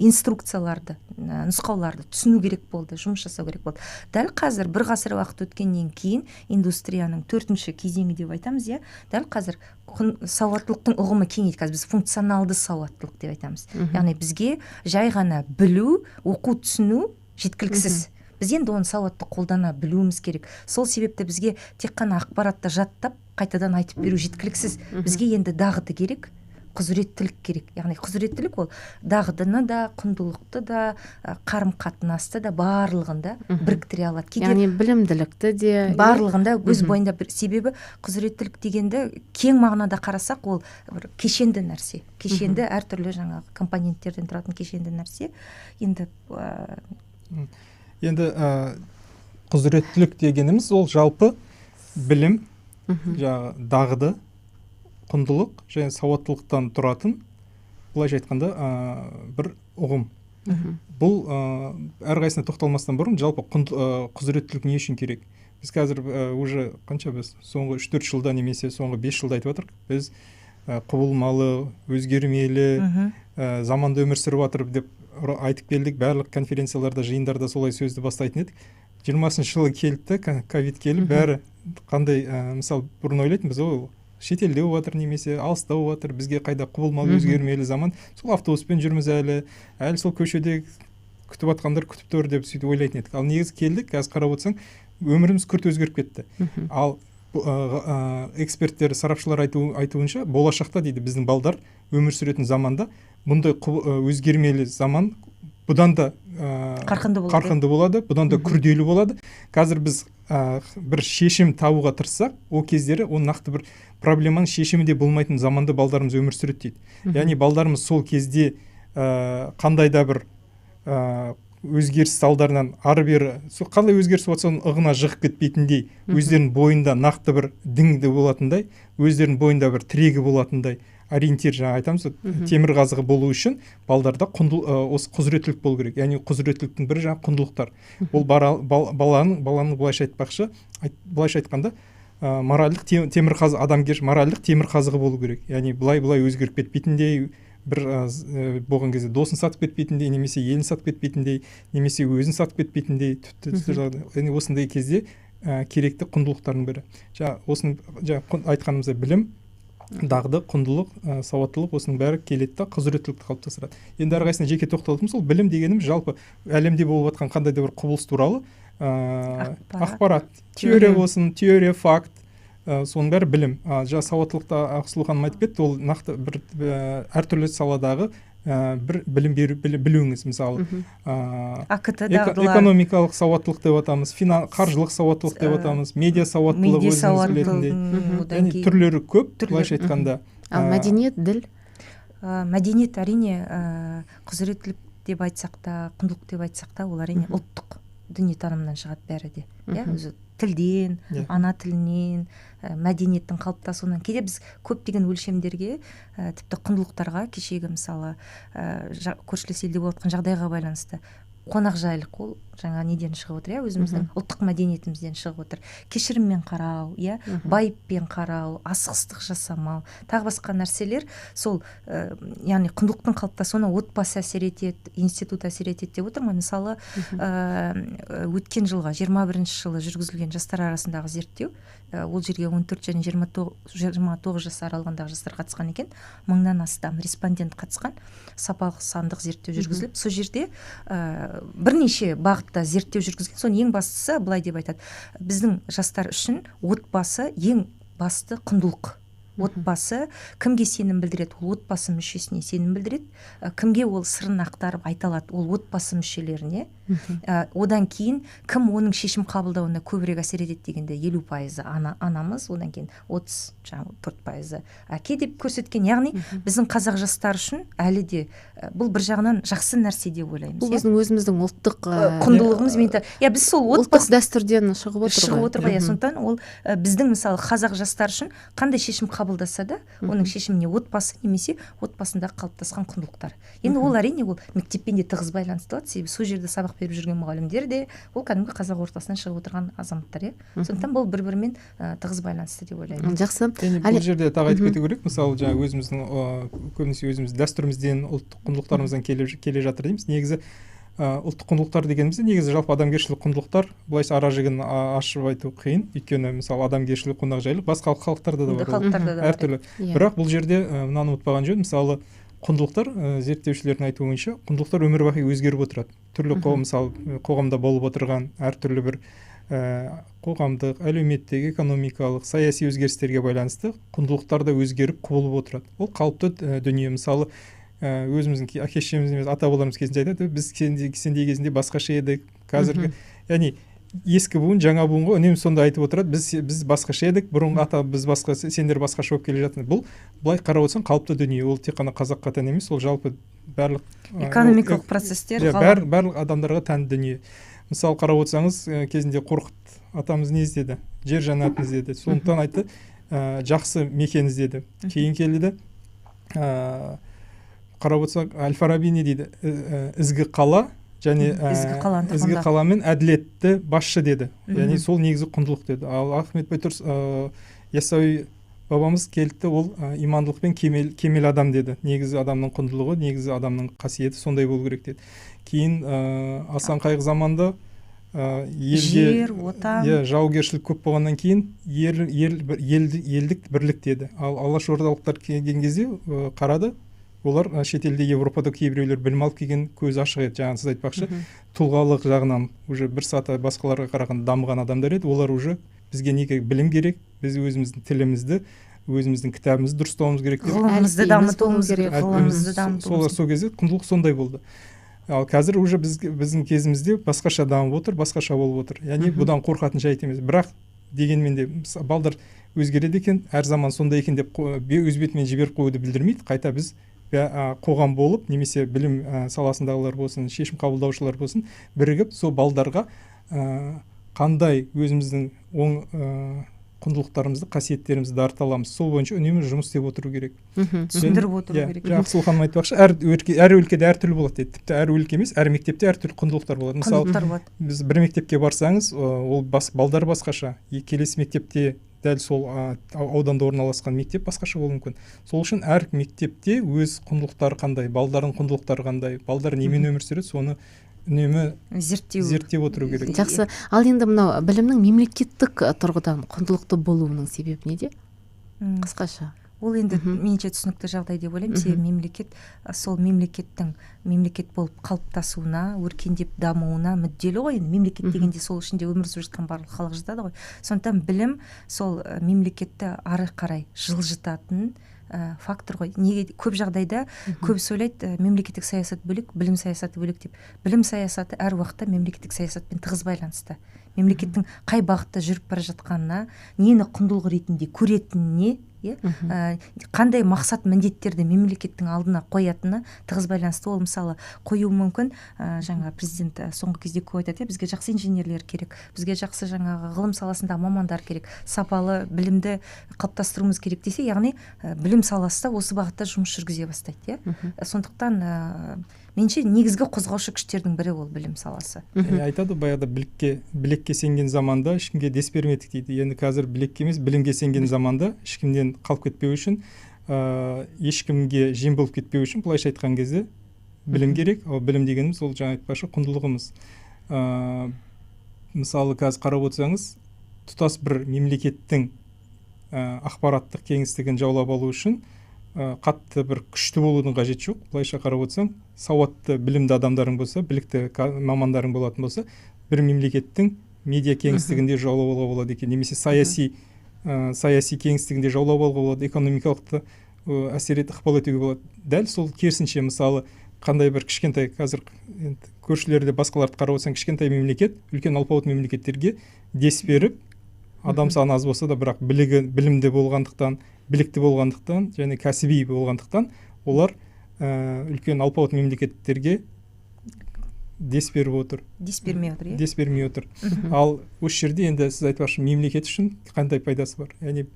инструкцияларды, нұсқауларды түсіну керек болды, жұмыс жасау керек болды. Дәл қазір бір ғасыр уақыт өткеннен кейін индустрияның төртінші кезеңі деп айтамыз, иә, дәл қазір сауаттылықтың ұғымы кеңейді. Қазір біз функционалды сауаттылық деп айтамыз. Яғни бізге жай ғана білу, оқу, түсіну жеткіліксіз. Біз енді оны сауатты қолдана білуіміз керек. Сол себепті бізге тек қана ақпаратты жаттап, қайтадан айтып беру жеткіліксіз. Бізге енді дағды керек, құзыреттілік керек. Яғни құзыреттілік ол дағдыны да, құндылықты да, қарым-қатынасты да, барлығын да біріктіре алады. Кейде яғни білімділікті де барлығын да өз бойында бір. Себебі құзыреттілік дегенді кең мағынада қарасақ, ол бір кешенді нәрсе. Кешенді әртүрлі жаңағы компоненттерден тұратын кешенді нәрсе. Енді енді құзыреттілік дегеніміз ол жалпы білім, жаңағы дағды, құндылық және сауаттылықтан тұратын, былайша айтқанда, бір ұғым. Бұл әрқайсысына тоқталмастан бұрын жалпы құзыреттілік не үшін керек? Біз қазір уже қанша біз соңғы 3-4 жылда немесе соңғы 5 жылда айтып жатырмық, біз құбылмалы, өзгермелі заманда өмір сүріп жатыр деп айтып келдік. Барлық конференцияларда, жиындарда солай сөзді бастайтын едік. 20-шы жылы келді, ковид келіп, бәрі қандай, мысалы, бұрын ойлайтынбыз, ол шетелде болып жатыр немесе алыста болып жатыр, бізге қайда құбылмалы өзгермелі заман, сол автобуспен жүрміз әлі сол көшеде күтіп жатқандар күтіп тұр деп сөйтіп ойлайтын едік. Ал негізі келдік, қазір қарап отырсаң, өміріміз күрт өзгеріп кетті. Ал эксперттер, сарапшылар айтуынша, болашақта дейді біздің балдар өмір сүретін заманда бұндай өзгермелі заман бұдан да қарқынды болады, бұдан да күрделі болады. Қазір біз бір шешім табуға тырыссақ, ол кездері ол нақты бір проблеманың шешімі де болмайтын заманда балдарымыз өмір сүреді дейді. Яғни балдарымыз сол кезде қандай да бір өзгеріс салдарынан ары-бері, қандай өзгеріс болса соның ығына жығып кетпейтіндей, өздерінің бойында нақты бір діңді болатындай, өздерінің бойында бір тірегі болатындай ориентир, жаңа айтамыз, темір қазығы болу үшін балдарда осы құзыреттілік болу керек. Яғни құзыреттіліктің бірі жаңа құндылықтар. Ол баланың былайша айтпақшы, былайша айтқанда, моральдық темір қазы, адамгершілік моральдық темір қазығы болу керек. Яғни былай-былай өзгеріп кетпейтіндей, бір болған кезде досын сатып кетпейтіндей, немесе елін сатып кетпейтіндей, немесе өзін сатып кетпейтіндей, яғни осындай кезде керекті құндылықтардың бірі. Жаңа осыны жаңа айтқанымыздай білім, дағды, құндылық, сауаттылық, осының бәрі келеді да құзыреттілікті қалыптастырады. Енді әрқайсысына жеке тоқталдым. Сол білім дегеніміз жалпы әлемде болып жатқан қандай да бір құбылыс туралы ақпарат, теория болсын, теория, факт, соның бәрі білім. Жаңа сауаттылықта Ақсұлу ханым айтып кетті, ол нақты бір әртүрлі саладағы бір білім беру, білуіңіз, мысалы, экономикалық сауаттылық деп атамыз, қаржылық сауаттылық деп атамыз, медиа сауаттылық өзіңіз білетіндей. Яғни түрлері көп, былайша айтқанда. Ал мәдениет, діл? Мәдениет әрине құзыреттілік деп айтсақ та, құндылық деп айтсақ та, ол әрине ұлттық дүниетанымнан шығады бәрі де. Иә, өзі тілден, ана тілінен, мәдениеттің қалыптасуынан. Кейде біз көптеген өлшемдерге, тіпті құндылықтарға, кешегі мысалы көршілес елде болып жатқан жағдайға байланысты қонақжайлық ол жаңа неден шығып отыр, иә, өзіміздің ұлттық мәдениетімізден шығып отыр. Кешіріммен қарау, иә, байыппен қарау, асығыстық жасамау, тағы басқа нәрселер сол, яғни құндылықтың қалыптасуына отбасы әсер етеді, институт әсер етеді деп отырмын. Мысалы, өткен жылға 21 жылы жүргізілген жастар арасындағы зерттеу, ол жерге 14 және 29 жас аралығындағы жастар қатысқан екен, 1000-нан астам респондент қатысқан, сапалық сандық зерттеу жүргізіліп, сол жерде бірнеше бағытта зерттеу жүргізген. Соның ең бастысы былай деп айтады: біздің жастар үшін отбасы ең басты құндылық. Отбасы кімге сенім білдіреді? Ол отбасы мүшесіне сенім білдіреді. Кімге ол сырын ақтарып айта алады? Ол отбасы мүшелеріне. Одан кейін кім оның шешім қабылдауына көбірек әсер етеді дегенде 50% анамыз, одан кейін 34% әке деп көрсеткен. Яғни біздің қазақ жастары үшін әлі де бұл бір жағынан жақсы нәрсе деп ойлаймыз. Бұл біздің өзіміздің ұлттық құндылығымыз. Иә, біз сол ұлттық дәстүрден шығып отыр ғой. Сондықтан ол біздің мысалы қазақ жастары үшін қандай шешім қабылдаса да, оның шешіміне отбасы немесе отбасында қалыптасқан құндылықтар. Енді ол әрине ол мектеппен де тығыз байланысты болады, себебі сол жерде сабақ беріп жүрген мұғалімдер де ол кәдімгі қазақ ортасынан шығып отырған азаматтар, иә. Сондықтан бұл бір-бірімен тығыз байланысты деп ойлаймын. Жақсы. Бұл жерде тағы айтып кету керек, мысалы жаңа өзіміздің көбінесе өзіміз дәстүрімізден, ұлттық құндылықтарымыздан келе жатыр дейміз. Негізі ұлттық құндылықтар дегенімізде негізі жалпы адамгершілік құндылықтар, былайша ара жігін ашып айту қиын, өйткені мысалы адамгершілік, қонақжайлық басқа халықтарда да бар, әртүрлі. Бірақ бұл жерде мынаны ұмытпаған жөн, мысалы құндылықтар, зерттеушілердің айтуынша, құндылықтар өмір бақи өзгеріп отырады. Түрлі мысалы қоғамда болып отырған әртүрлі бір қоғамдық, әлеуметтік, экономикалық, саяси өзгерістерге байланысты құндылықтар да өзгеріп, құбылып отырады. Ол қалыпты дүние. Мысалы өзіміздің әке шешеміз емес, ата бабаларымыз кезінде айтады, біз сендей кезінде басқаша едік, қазіргі, яғни ескі буын жаңа буынға үнемі сонда айтып отырады, біз басқаша едік, бұрынғы ата біз басқа, сендер басқаша болып келе жатсыңдар. Бұл былай қарап отырсаң қалыпты дүние, ол тек қана қазаққа тән емес, ол жалпы барлық экономикалық процестер, барлық адамдарға тән дүние. Мысалы қарап отырсаңыз, кезінде Қорқыт атамыз не іздеді? Жер жәннатын іздеді. Сондықтан айтты, жақсы мекен іздеді. Кейін келді, қарап отырсақ, Әл-Фараби не дейді? Ізгі қала және ізгі қала мен әділетті басшы деді. Яғни сол негізгі құндылық деді. Ал Ахмет Байтұрсынов Яссауи бабамыз келді, ол имандылықпен кемел адам деді. Негізі адамның құндылығы, негізі адамның қасиеті сондай болу керек деді. Кейін Асан қайғы заманда елге жер, отан, жаугершілік көп болғаннан кейін елдік бірлік деді. Ал алашордалықтар келген кезде қарады, олар шетелде, Европада кейбіреулер білім алып келген, көзі ашық еді. Жаңа сіз айтпақшы, тұлғалық жағынан уже бір саты басқаларға қарағанда дамыған адамдар еді. Олар уже бізге не керек? Білім керек, біз өзіміздің тілімізді, өзіміздің кітабымызды дұрыстауымыз керек деп. Ғылымымызды дамытуымыз керек. Солар сол кезде құндылық сондай болды. Ал қазір уже біздің кезімізде басқаша дамып отыр, басқаша болып отыр. Яғни бұдан қорқатын жайт емес. Бірақ дегенмен де балдар өзгереді екен, әр заман сондай екен деп өз бетімен жіберіп қоюды білдірмейді. Қайта біз қоғам болып, немесе білім саласындағылар болсын, шешім қабылдаушылар болсын, бірігіп сол балдарға қандай өзіміздің оң құндылықтарымызды, қасиеттерімізді дарыта аламыз, сол бойынша үнемі жұмыс істеп отыру керек. Түсіндіріп отыру керек. Ақсұлу ханым айтпақшы, әр өлкеде әртүрлі болады дейді. Тіпті әр өлке емес, әр мектепте әртүрлі құндылықтар болады. Мысалы, біз бір мектепке барсаңыз, ол балдар басқаша, келесі мектепте дәл сол ауданда орналасқан мектеп басқаша болуы мүмкін. Сол үшін әр мектепте өз құндылықтары қандай, балдардың құндылықтары қандай, балдар немен өмір сүреді, соны үнемі зерттеп отыру керек. Жақсы. Ал енді мынау білімнің мемлекеттік тұрғыдан құндылықты болуының себебі неде? Қысқаша. Ол енді меніңше түсінікті жағдай деп ойлаймын. Себебі мемлекет сол мемлекеттің мемлекет болып қалыптасуына, өркендеп дамуына мүдделі ғой. Енді мемлекет дегенде сол ішінде өмір сүріп жатқан барлық халық жатады ғой. Сондықтан білім сол мемлекетті ары қарай жылжытатын фактор ғой. Неге көп жағдайда көбісі ойлайды, мемлекеттік саясат бөлек, білім саясаты бөлек деп. Білім саясаты әр уақытта мемлекеттік саясатпен тығыз байланысты. Мемлекеттің қай бағытта жүріп бара жатқанына, нені құндылық ретінде көретініне, Иә, қандай мақсат міндеттерді мемлекеттің алдына қоятыны тығыз байланысты. Ол мысалы қоюы мүмкін, жаңа президент соңғы кезде көп айтады, бізге жақсы инженерлер керек, бізге жақсы жаңағы ғылым саласындағы мамандар керек, сапалы білімді қалыптастыруымыз керек десе, яғни білім саласы да осы бағытта жұмыс жүргізе бастайды, иә. Сондықтан меніңше негізгі қозғаушы күштердің бірі ол білім саласы. Айтады баяғыда білекке сенген заманда ешкімге дес бермедік дейді. Енді қазір білекке емес, білімге сенген заманда ешкімнен қалып кетпеу үшін, ешкімге жем болып кетпеу үшін, былайша айтқан кезде білім керек. Ал білім дегеніміз ол жаңа айтпақшы құндылығымыз. Мысалы қазір қарап отырсаңыз, тұтас бір мемлекеттің ақпараттық кеңістігін жаулап алу үшін қатты бір күшті болудың қажеті жоқ. Былайша қарап отырсаң, сауатты, білімді адамдарың болса, білікті мамандарың болатын болса, бір мемлекеттің медиа кеңістігінде жаулап алуға болады екен, немесе саяси кеңістігінде жаулап алуға болады, экономикалықты әсер етіп ықпал етуге болады. Дәл сол керісінше, мысалы, қандай бір кішкентай қазір көршілерде басқаларды қарап отырсаң, кішкентай мемлекет үлкен алпауыт мемлекеттерге дес беріп, адам саны аз болса да, бірақ білімді болғандықтан, білікті болғандықтан және кәсіби болғандықтан олар үлкен алпауыт мемлекеттерге дес беріп отыр. Дес бермей отыр, иә? Дес бермей отыр. Ал осы жерде енді сіз айтпақшы, мемлекет үшін қандай пайдасы бар? Яғни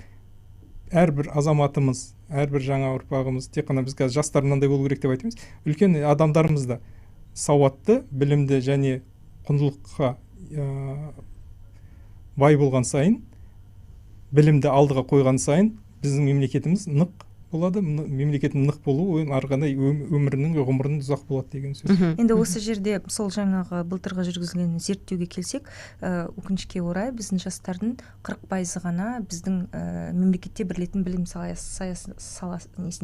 әрбір азаматымыз, әрбір жаңа ұрпағымыз, тек қана біз қазір жастар мынандай болу керек деп айтамыз, үлкен адамдарымыз да сауатты, білімді және құндылыққа бай болған сайын, білімді алдыға қойған сайын біздің мемлекетіміз нық болады. Мемлекеттің нық болуы ары қарай өмірінің, ғұмырының ұзақ болады деген сөз. Енді осы жерде сол жаңағы былтырғы жүргізілген зерттеуге келсек, өкінішке орай біздің жастардың 40% ғана біздің мемлекетте берілетін білім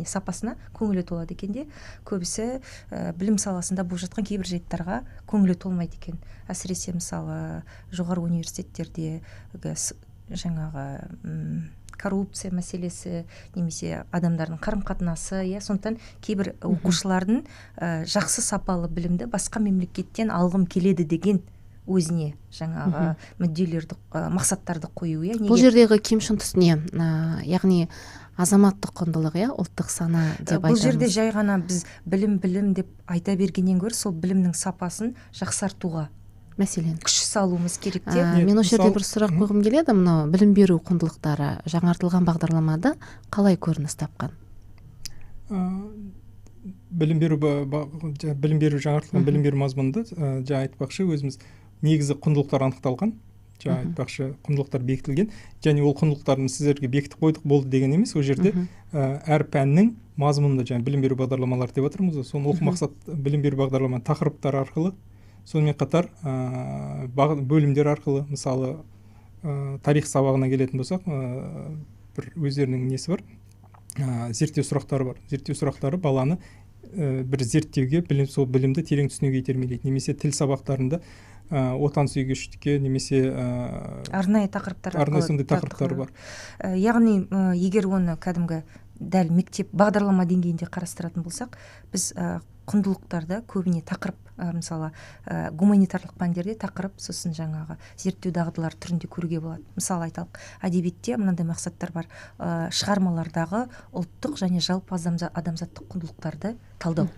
сапасына көңілі толады екен де, көбісі білім саласында болып жатқан кейбір жайттарға көңілі толмайды екен. Әсіресе мысалы жоғары университеттерде жаңағы коррупция мәселесі немесе адамдардың қарым-қатынасы, иә, сондықтан кейбір оқушылардың жақсы сапалы білімді басқа мемлекеттен алғым келеді деген өзіне жаңағы мүдделерді, мақсаттарды қою, иә. Бұл жердегі кемшін тұс не? Яғни азаматтық құндылық, иә, ұлттық сана деп айтамыз. Бұл жерде жай ғана біз білім деп айта бергеннен гөрі сол білімнің сапасын жақсартуға мәселен күш салуымыз керек те. Мен осы жерде бір сұрақ қойғым келеді. Мынау білім беру құндылықтары жаңартылған бағдарламада қалай көрініс тапқан? Білім беру жаңартылған білім беру мазмұнында жаңа айтпақшы өзіміз негізі құндылықтар анықталған, жаңа айтпақшы құндылықтар бекітілген және ол құндылықтарын сіздерге бекітіп қойдық болды деген емес. Ол жерде әр пәннің мазмұнында жаңа білім беру бағдарламалары деп отырмыз, соны оқу мақсат білім беру бағдарлама тақырыптары арқылы, сонымен қатар бөлімдер арқылы, мысалы тарих сабағына келетін болсақ, бір өздерінің несі бар, зерттеу сұрақтары бар. Зерттеу сұрақтары баланы бір зерттеуге, білім, сол білімді терең түсінуге итермелейді. Немесе тіл сабақтарында отансүйгіштікке, немесе арнайы тақырыптар, арнайы сондай тақырыптар бар. Яғни егер оны кәдімгі дәл мектеп бағдарлама деңгейінде қарастыратын болсақ, біз құндылықтарда көбіне тақырып, мысалы гуманитарлық пәндерде тақырып, сосын жаңағы зерттеу дағдылары түрінде көруге болады. Мысалы айталық, әдебиетте мынандай мақсаттар бар: шығармалардағы ұлттық және жалпы адамзаттық құндылықтарды талдау.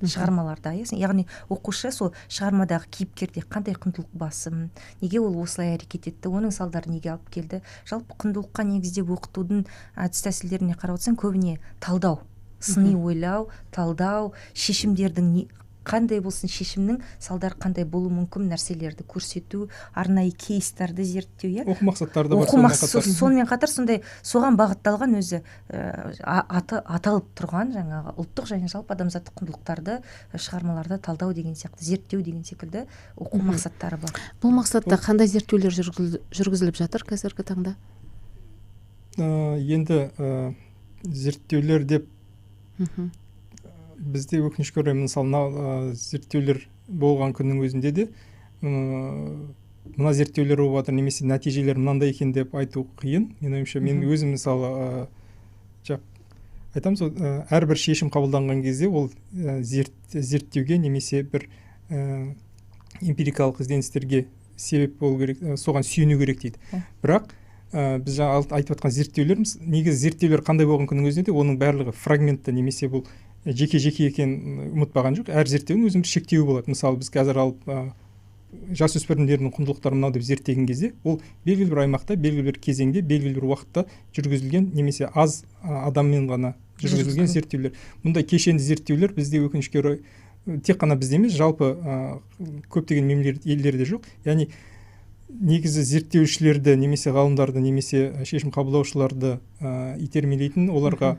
Шығармаларда, яғни оқушы сол шығармадағы кейіпкерде қандай құндылық басым, неге ол осылай әрекет етті, оның салдары неге алып келді. Жалпы құндылыққа негіздеп оқытудың әдіс тәсілдеріне қарап отырсаң, көбіне талдау, сыни ойлау, талдау, шешімдердің қандай болсын, шешімнің салдары қандай болуы мүмкін нәрселерді көрсету, арнайы кейстарды зерттеу, иә. Оқу мақсаттары да бар. Сонымен қатар сондай соған бағытталған өзі аталып тұрған жаңағы ұлттық және жалпы адамзаттық құндылықтарды шығармаларда талдау деген сияқты, зерттеу деген секілді оқу мақсаттары бар. Бұл мақсатта қандай зерттеулер жүргізіліп жатыр қазіргі таңда? Енді зерттеулер деп бізде өкінішке орай, мысалы, зерттеулер болған күннің өзінде де мына зерттеулер болып жатыр, немесе нәтижелер мынандай екен деп айту қиын. Менің ойымша, мен өзім мысалы айтамыз, әрбір шешім қабылданған кезде ол зерттеуге немесе бір эмпирикалық ізденістерге себеп болу керек, соған сүйену керек дейді. Бірақ Біз жаңа айтып жатқан зерттеулеріміз, негізі зерттеулер қандай болған күннің өзінде де оның барлығы фрагментті немесе бұл жеке-жеке екенін ұмытпаған жоқ. Әр зерттеудің өзінің бір шектеуі болады. Мысалы, біз қазір алып жасөспірімдердің құндылықтары мынау деп зерттеген кезде, ол белгілі бір аймақта, белгілі бір кезеңде, белгілі бір уақытта жүргізілген немесе аз адаммен ғана жүргізілген зерттеулер. Мұндай кешенді зерттеулер бізде өкінішке орай тек қана бізде емес, жалпы көптеген елдерде жоқ. Яғни негізі зерттеушілерді немесе ғалымдарды немесе шешім қабылдаушыларды итермелейтін, оларға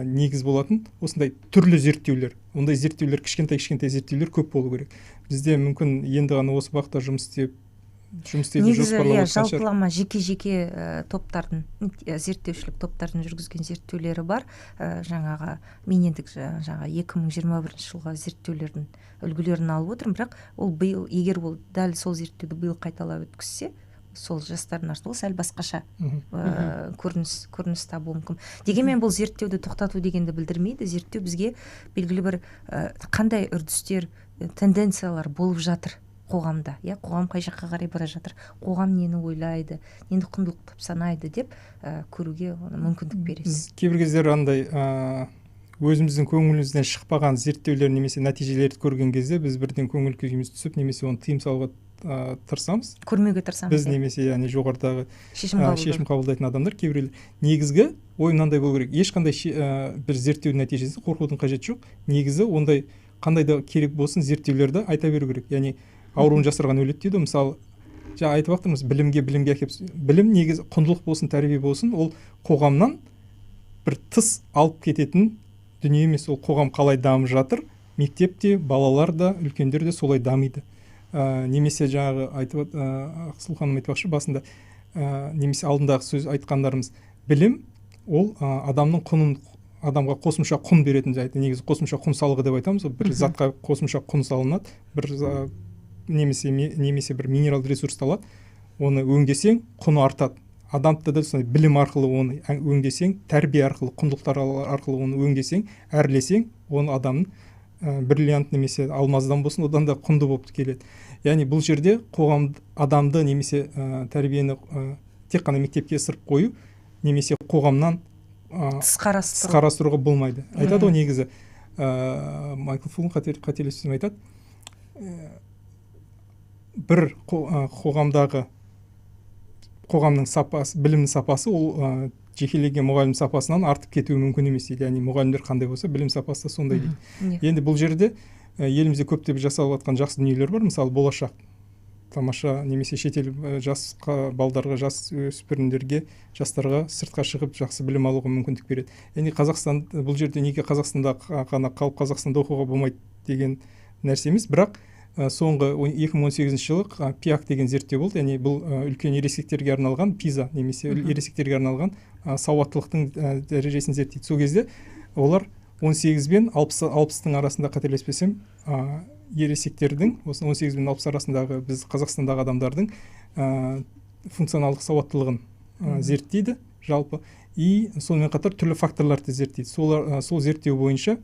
негіз болатын осындай түрлі зерттеулер. Ондай зерттеулер, кішкентай-кішкентай зерттеулер көп болу керек. Бізде мүмкін енді ғана осы бағытта жұмыс істеуді жоспарлап отырған шығар. Жалпылама жеке-жеке топтардың, зерттеушілік топтардың жүргізген зерттеулері бар. Жаңағы мен енді жаңа 2021 жылғы зерттеулердің үлгілерін алып отырмын, бірақ ол биыл, егер ол дәл сол зерттеуді биыл қайталап өткізсе, сол жастардың арасында ол сәл басқаша көрініс табуы мүмкін. Дегенмен бұл зерттеуді тоқтату дегенді білдірмейді. Зерттеу бізге белгілі бір қандай үрдістер, тенденциялар болып жатыр қоғамда, иә, қоғам қай жаққа қарай бара жатыр, қоғам нені ойлайды, нені құндылық деп санайды деп көруге мүмкіндік береді. Біз кейбір кездері андай өзіміздің көңілімізден шықпаған зерттеулер немесе нәтижелерді көрген кезде біз бірден көңіл күйіміз түсіп немесе оны тыйым салуға тырысамыз. Көрмеуге тырысамыз. Біз немесе яғни жоғарыдағы шешім қабылдайтын адамдар кейбіреулер. Негізгі ой мынандай болу керек. Ешқандай бір зерттеудің нәтижесі қорқудың қажеті жоқ. Негізі ондай қандай да керек болсын зерттеулерді айта беру керек. Яғни ауруын жасырған өледі дейді. Мысалы, жаңа айтып жатырмыз, білімге әкеп, білім негізі құндылық болсын, тәрбие болсын, ол қоғамнан бір тыс алып кететін дүние емес. Ол қоғам қалай дамып жатыр, мектепте балалар да, үлкендер де солай дамиды. Немесе жаңағы айтып Ақсұлу ханым айтпақшы басында, немесе алдындағы сөз айтқандарымыз, білім ол адамның құнын, адамға қосымша құн беретін жайт. Негізі қосымша құн салығы деп айтамыз, бір затқа қосымша құн салынады, бір немесе бір минералды ресурсты алады, оны өңдесең құны артады. Адамды да сондай білім арқылы оны өңдесең, тәрбие арқылы, құндылықтар арқылы оны өңдесең, әрлесең, оны адамның бриллиант немесе алмаздан болсын, одан да құнды болып келеді. Яғни бұл жерде қоғам адамды немесе тәрбиені тек қана мектепке ысырып қою немесе қоғамнан тыс қарастыруға болмайды. Айтады ғой негізі, Майкл Фуллон қателеспесем айтады, бір қоғамдағы қоғамның сапасы, білімнің сапасы ол жекелеген мұғалім сапасынан артып кетуі мүмкін емес дейді. Яғни мұғалімдер қандай болса, білім сапасы да сондай дейді. Енді бұл жерде елімізде көптеп жасалып жатқан жақсы дүниелер бар. Мысалы, болашақ тамаша немесе шетел жас балдарға, жас өспірімдерге, жастарға сыртқа шығып жақсы білім алуға мүмкіндік береді. Яғни Қазақстан бұл жерде неге Қазақстанда ғана қалып Қазақстанда оқуға болмайды деген нәрсе емес, бірақ соңғы 2018 жылы ПИАК деген зерттеу болды. Яғни бұл үлкен ересектерге арналған ПИЗа немесе ересектерге арналған сауаттылықтың дәрежесін зерттейді. Сол кезде олар 18 бен 60-тың арасында, қателеспесем, ересектердің, осы 18 бен 60 арасындағы біз Қазақстандағы адамдардың функционалдық сауаттылығын зерттейді жалпы. И сонымен қатар түрлі факторларды зерттейді. Сол зерттеу бойынша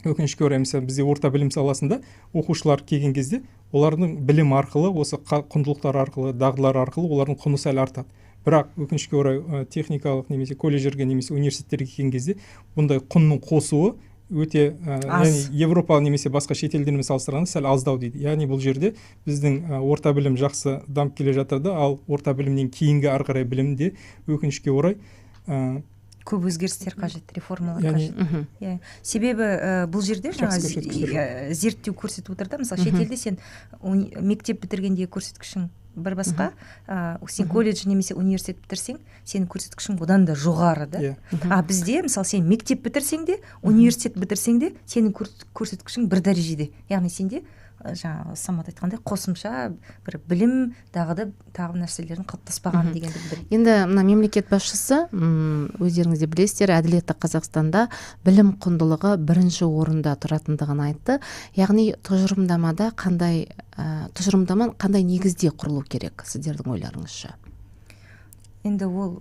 өкінішке орай, мысалы, бізде орта білім саласында оқушылар келген кезде олардың білім арқылы, осы құндылықтар арқылы, дағдылар арқылы олардың құны сәл артады. Бірақ өкінішке орай техникалық немесе колледждерге немесе университеттерге келген кезде бұндай құнның қосуы өте, яғни Европа немесе басқа шетелдермен салыстырғанда сәл аздау дейді. Яғни бұл жерде біздің орта білім жақсы дамып келе жатыр да, ал орта білімнен кейінгі ары қарай білімде өкінішке орай көп өзгерістер қажет, реформалар қажет. Yeah. Себебі бұл жерде жаңа зерттеу көрсетіп отыр да, мысалы, шетелде сен мектеп бітіргенде көрсеткішің бір басқа, сен колледж немесе университет бітірсең, сенің көрсеткішің одан да жоғары да. А бізде, мысалы, сен мектеп бітірсең де, университет бітірсең де, сенің көрсеткішің бір дәрежеде. Яғни сенде жаңағы Самат айтқандай қосымша бір білім тағы да тағы нәрселердің қалыптаспаған дегенді білдіреді. Енді мына мемлекет басшысы, өздеріңіз де білесіздер, әділетті Қазақстанда білім құндылығы бірінші орында тұратындығын айтты. Яғни тұжырымдамада қандай тұжырымдама қандай негізде құрылу керек сіздердің ойларыңызша? Енді ол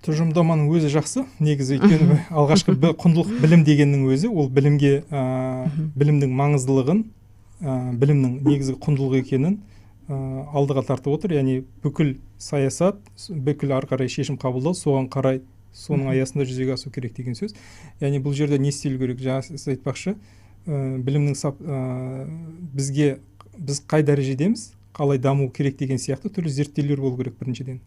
тұжырымдаманың өзі жақсы негізі, өйткені алғашқы құндылық білім дегеннің өзі ол білімге, білімнің маңыздылығын, білімнің негізгі құндылық екенін, алдыға тартып отыр. Яғни бүкіл саясат, бүкіл ары қарай шешім қабылдау соған қарай, соның аясында жүзеге асу керек деген сөз. Яғни бұл жерде не істелу керек? Жаңа сіз айтпақшы, білімнің бізге, біз қай дәрежедеміз, қалай даму керек деген сияқты түрлі зерттеулер болу керек біріншіден.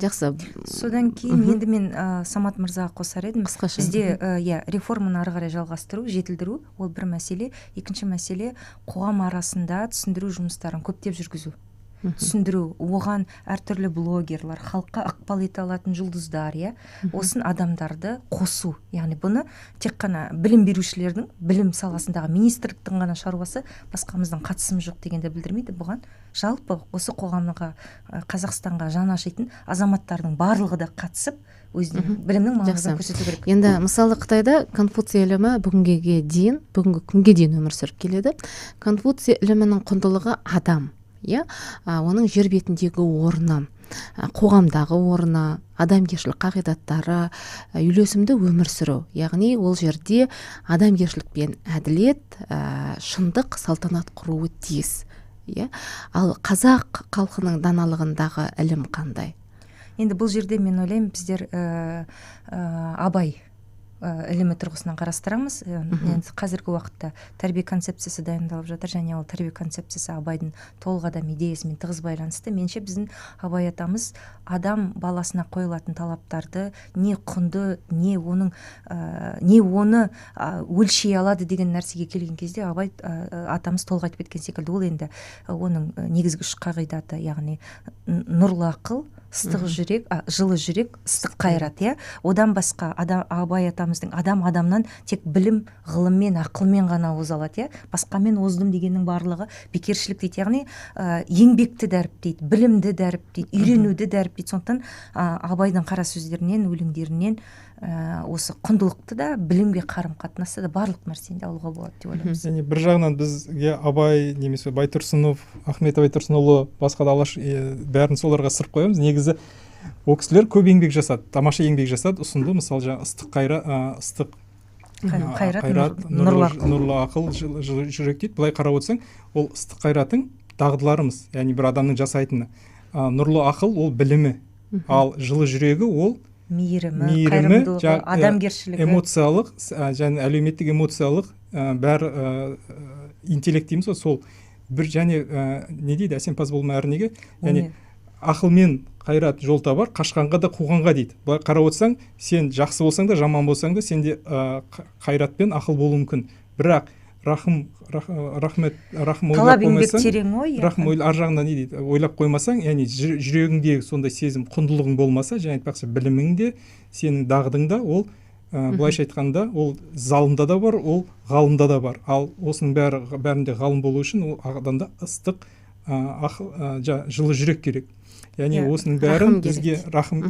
Жақсы. Содан кейін енді мен Самат мырзаға қосар едім. Қысқаша. Бізде реформаны ары қарай жалғастыру, жетілдіру ол бір мәселе. Екінші мәселе қоғам арасында түсіндіру жұмыстарын көптеп жүргізу. Түсіндіру, оған әртүрлі блогерлар, халыққа ықпал ете алатын жұлдыздар, иә, осын адамдарды қосу. Яғни бұны тек қана білім берушілердің, білім саласындағы министрліктің ғана шаруасы, басқамыздың қатысымыз жоқ дегенді білдірмейді. Бұған жалпы осы қоғамға, Қазақстанға жаны ашитын азаматтардың барлығы да қатысып, өзінің білімнің маңызын көрсету керек. Енді мысалы Қытайда Конфуций ілімі бүгінгі күнге дейін өмір сүріп келеді. Конфуций ілімінің құндылығы адам, иә, оның жер бетіндегі орны, қоғамдағы орны, адамгершілік қағидаттары, үйлесімді өмір сүру. Яғни ол жерде адамгершілік пен әділет, шындық салтанат құруы тиіс. Иә? Ал қазақ халқының даналығындағы ілім қандай? Енді бұл жерде мен ойлаймын, біздер Абай ілімі тұрғысынан қарастырамыз. Енді қазіргі уақытта тәрбие концепциясы дайындалып жатыр, және ол тәрбие концепциясы Абайдың толық адам идеясымен тығыз байланысты. Меніңше, біздің Абай атамыз адам баласына қойылатын талаптарды не құнды, не оның не оны өлшей алады деген нәрсеге келген кезде Абай атамыз толық айтып кеткен секілді. Ол енді оның негізгі үш қағидаты, яғни нұрлы ақыл, ыстық жүрек, жылы жүрек, ыстық қайрат, иә. Одан басқа Абай атамыздың адам адамнан тек білім, ғылыммен, ақылмен ғана оза алады, иә. Басқамен оздым дегеннің барлығы бекершілік дейді. Яғни еңбекті дәріптейді, білімді дәріптейді, үйренуді дәріптейді. Сондықтан Абайдың қара сөздерінен, өлеңдерінен осы құндылықты да, білімге қарым-қатынасты да, барлық нәрсені де алуға болады деп ойлаймыз. Яғни бір жағынан бізге Абай немесе Байтұрсынов, Ахмет Байтұрсынұлы, басқа да Алаш, бәрін соларға сырып қоямыз. Негізі ол кісілер көп еңбек жасады, тамаша еңбек жасады, ұсынды. Мысалы, жаңа ыстық ыстық қайрат, нұрлы ақыл, жүрек дейді. Былай қарап отырсаң, ол ыстық қайратың дағдыларымыз, яғни бір адамның жасайтыны. Нұрлы ақыл ол білімі, ал жылы жүрегі ол мейірімі, қайырымдылығы, адамгершілігі, эмоциялық және әлеуметтік эмоциялық бәрі интеллект дейміз ғой, сол бір және не дейді, әсемпаз болма әрнеге, яғни ақылмен қайрат жол табар, қашқанға да қуғанға дейді. Былай қарап отырсаң, сен жақсы болсаң да, жаман болсаң да, сенде қайрат пен ақыл болуы мүмкін. Бірақ рахым ойлап қоймасаң, рахым ар жағында не дейді, ойлап қоймасаң, яғни жүрегіңдегі сондай сезім, құндылығың болмаса, және айтпақшы білімің де, сенің дағдың да, ол былайша айтқанда, ол залымда да бар, ол ғалымда да бар. Ал осының бәрінде ғалым болу үшін ол адамда ыстық, жылы жүрек керек. Яғни осының бәрін бізге рахым,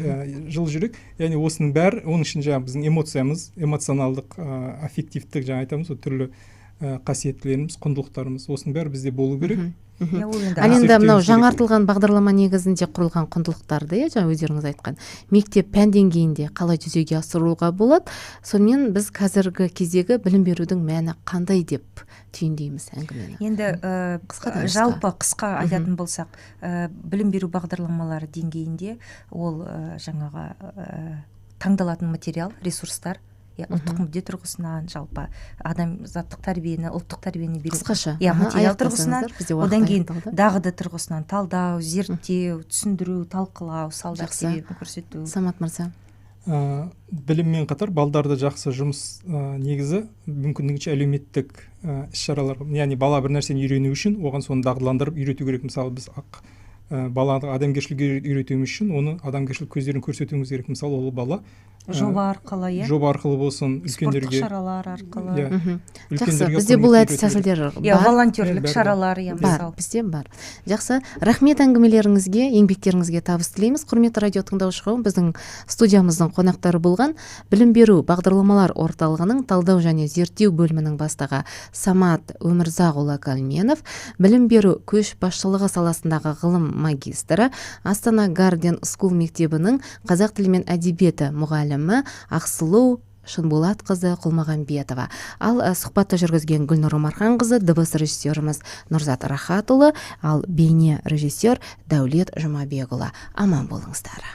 жылы жүрек, яғни осының бәрі, оның ішінде жаңа біздің эмоциямыз, эмоционалдық, аффективтік, жаңа айтамыз, түрлі қасиеттеріміз, құндылықтарымыз, осының бәрі бізде болу керек. Ал енді мынау жаңартылған бағдарлама негізінде құрылған құндылықтарды, жаңа өздеріңіз айтқан, мектеп пән деңгейінде қалай жүзеге асыруға болады, сонымен біз қазіргі кездегі білім берудің мәні қандай деп түйіндейміз әңгімені? Енді жалпы қысқа айтатын болсақ, білім беру бағдарламалары деңгейінде ол жаңағы таңдалатын материал, ресурстар, ұлттық мүдде тұрғысынан, жалпы адамзаттық тәрбиені, ұлттық тәрбиені беру. Қысқаша. Иә, материал тұрғысынан, одан кейін дағды тұрғысынан талдау, зерттеу, түсіндіру, талқылау, салдар себебін көрсету. Самат мырза. Біліммен қатар балдарды жақсы жұмыс негізі мүмкіндігінше әлеуметтік іс-шаралар, яғни бала бір нәрсені үйрену үшін оған соны дағдыландырып үйрету керек. Мысалы, біз баланы адамгершілікке үйретуіміз үшін оны адамгершілік көздерін көрсетуіміз керек. Мысалы, ол бала жоба арқылы, иә, жоба арқылы болсын, үлкендерге, спорттық шаралар арқылы. Жақсы, бізде бұл әдіс тәсілдер бар. Иә, волонтерлік шаралар, иә, бар, бізде бар. Жақсы, рахмет әңгімелеріңізге, еңбектеріңізге табыс тілейміз. Құрметті радио тыңдаушы қауым, біздің студиямыздың қонақтары болған білім беру бағдарламалар орталығының талдау және зерттеу бөлімінің бастығы Самат Өмірзақұлы Калменов, білім беру көш басшылығы саласындағы ғылым магистрі, Астана Гарден Скул мектебінің қазақ тілі мен әдебиеті мұғалімі Ақсұлу Шынболатқызы Құлмағамбетова. Ал сұхбатты жүргізген Гүлнұр Омарханқызы, дыбыс режиссеріміз Нұрзат Рахатұлы, ал бейне режиссер Дәулет Жұмабекұлы. Аман болыңыздар.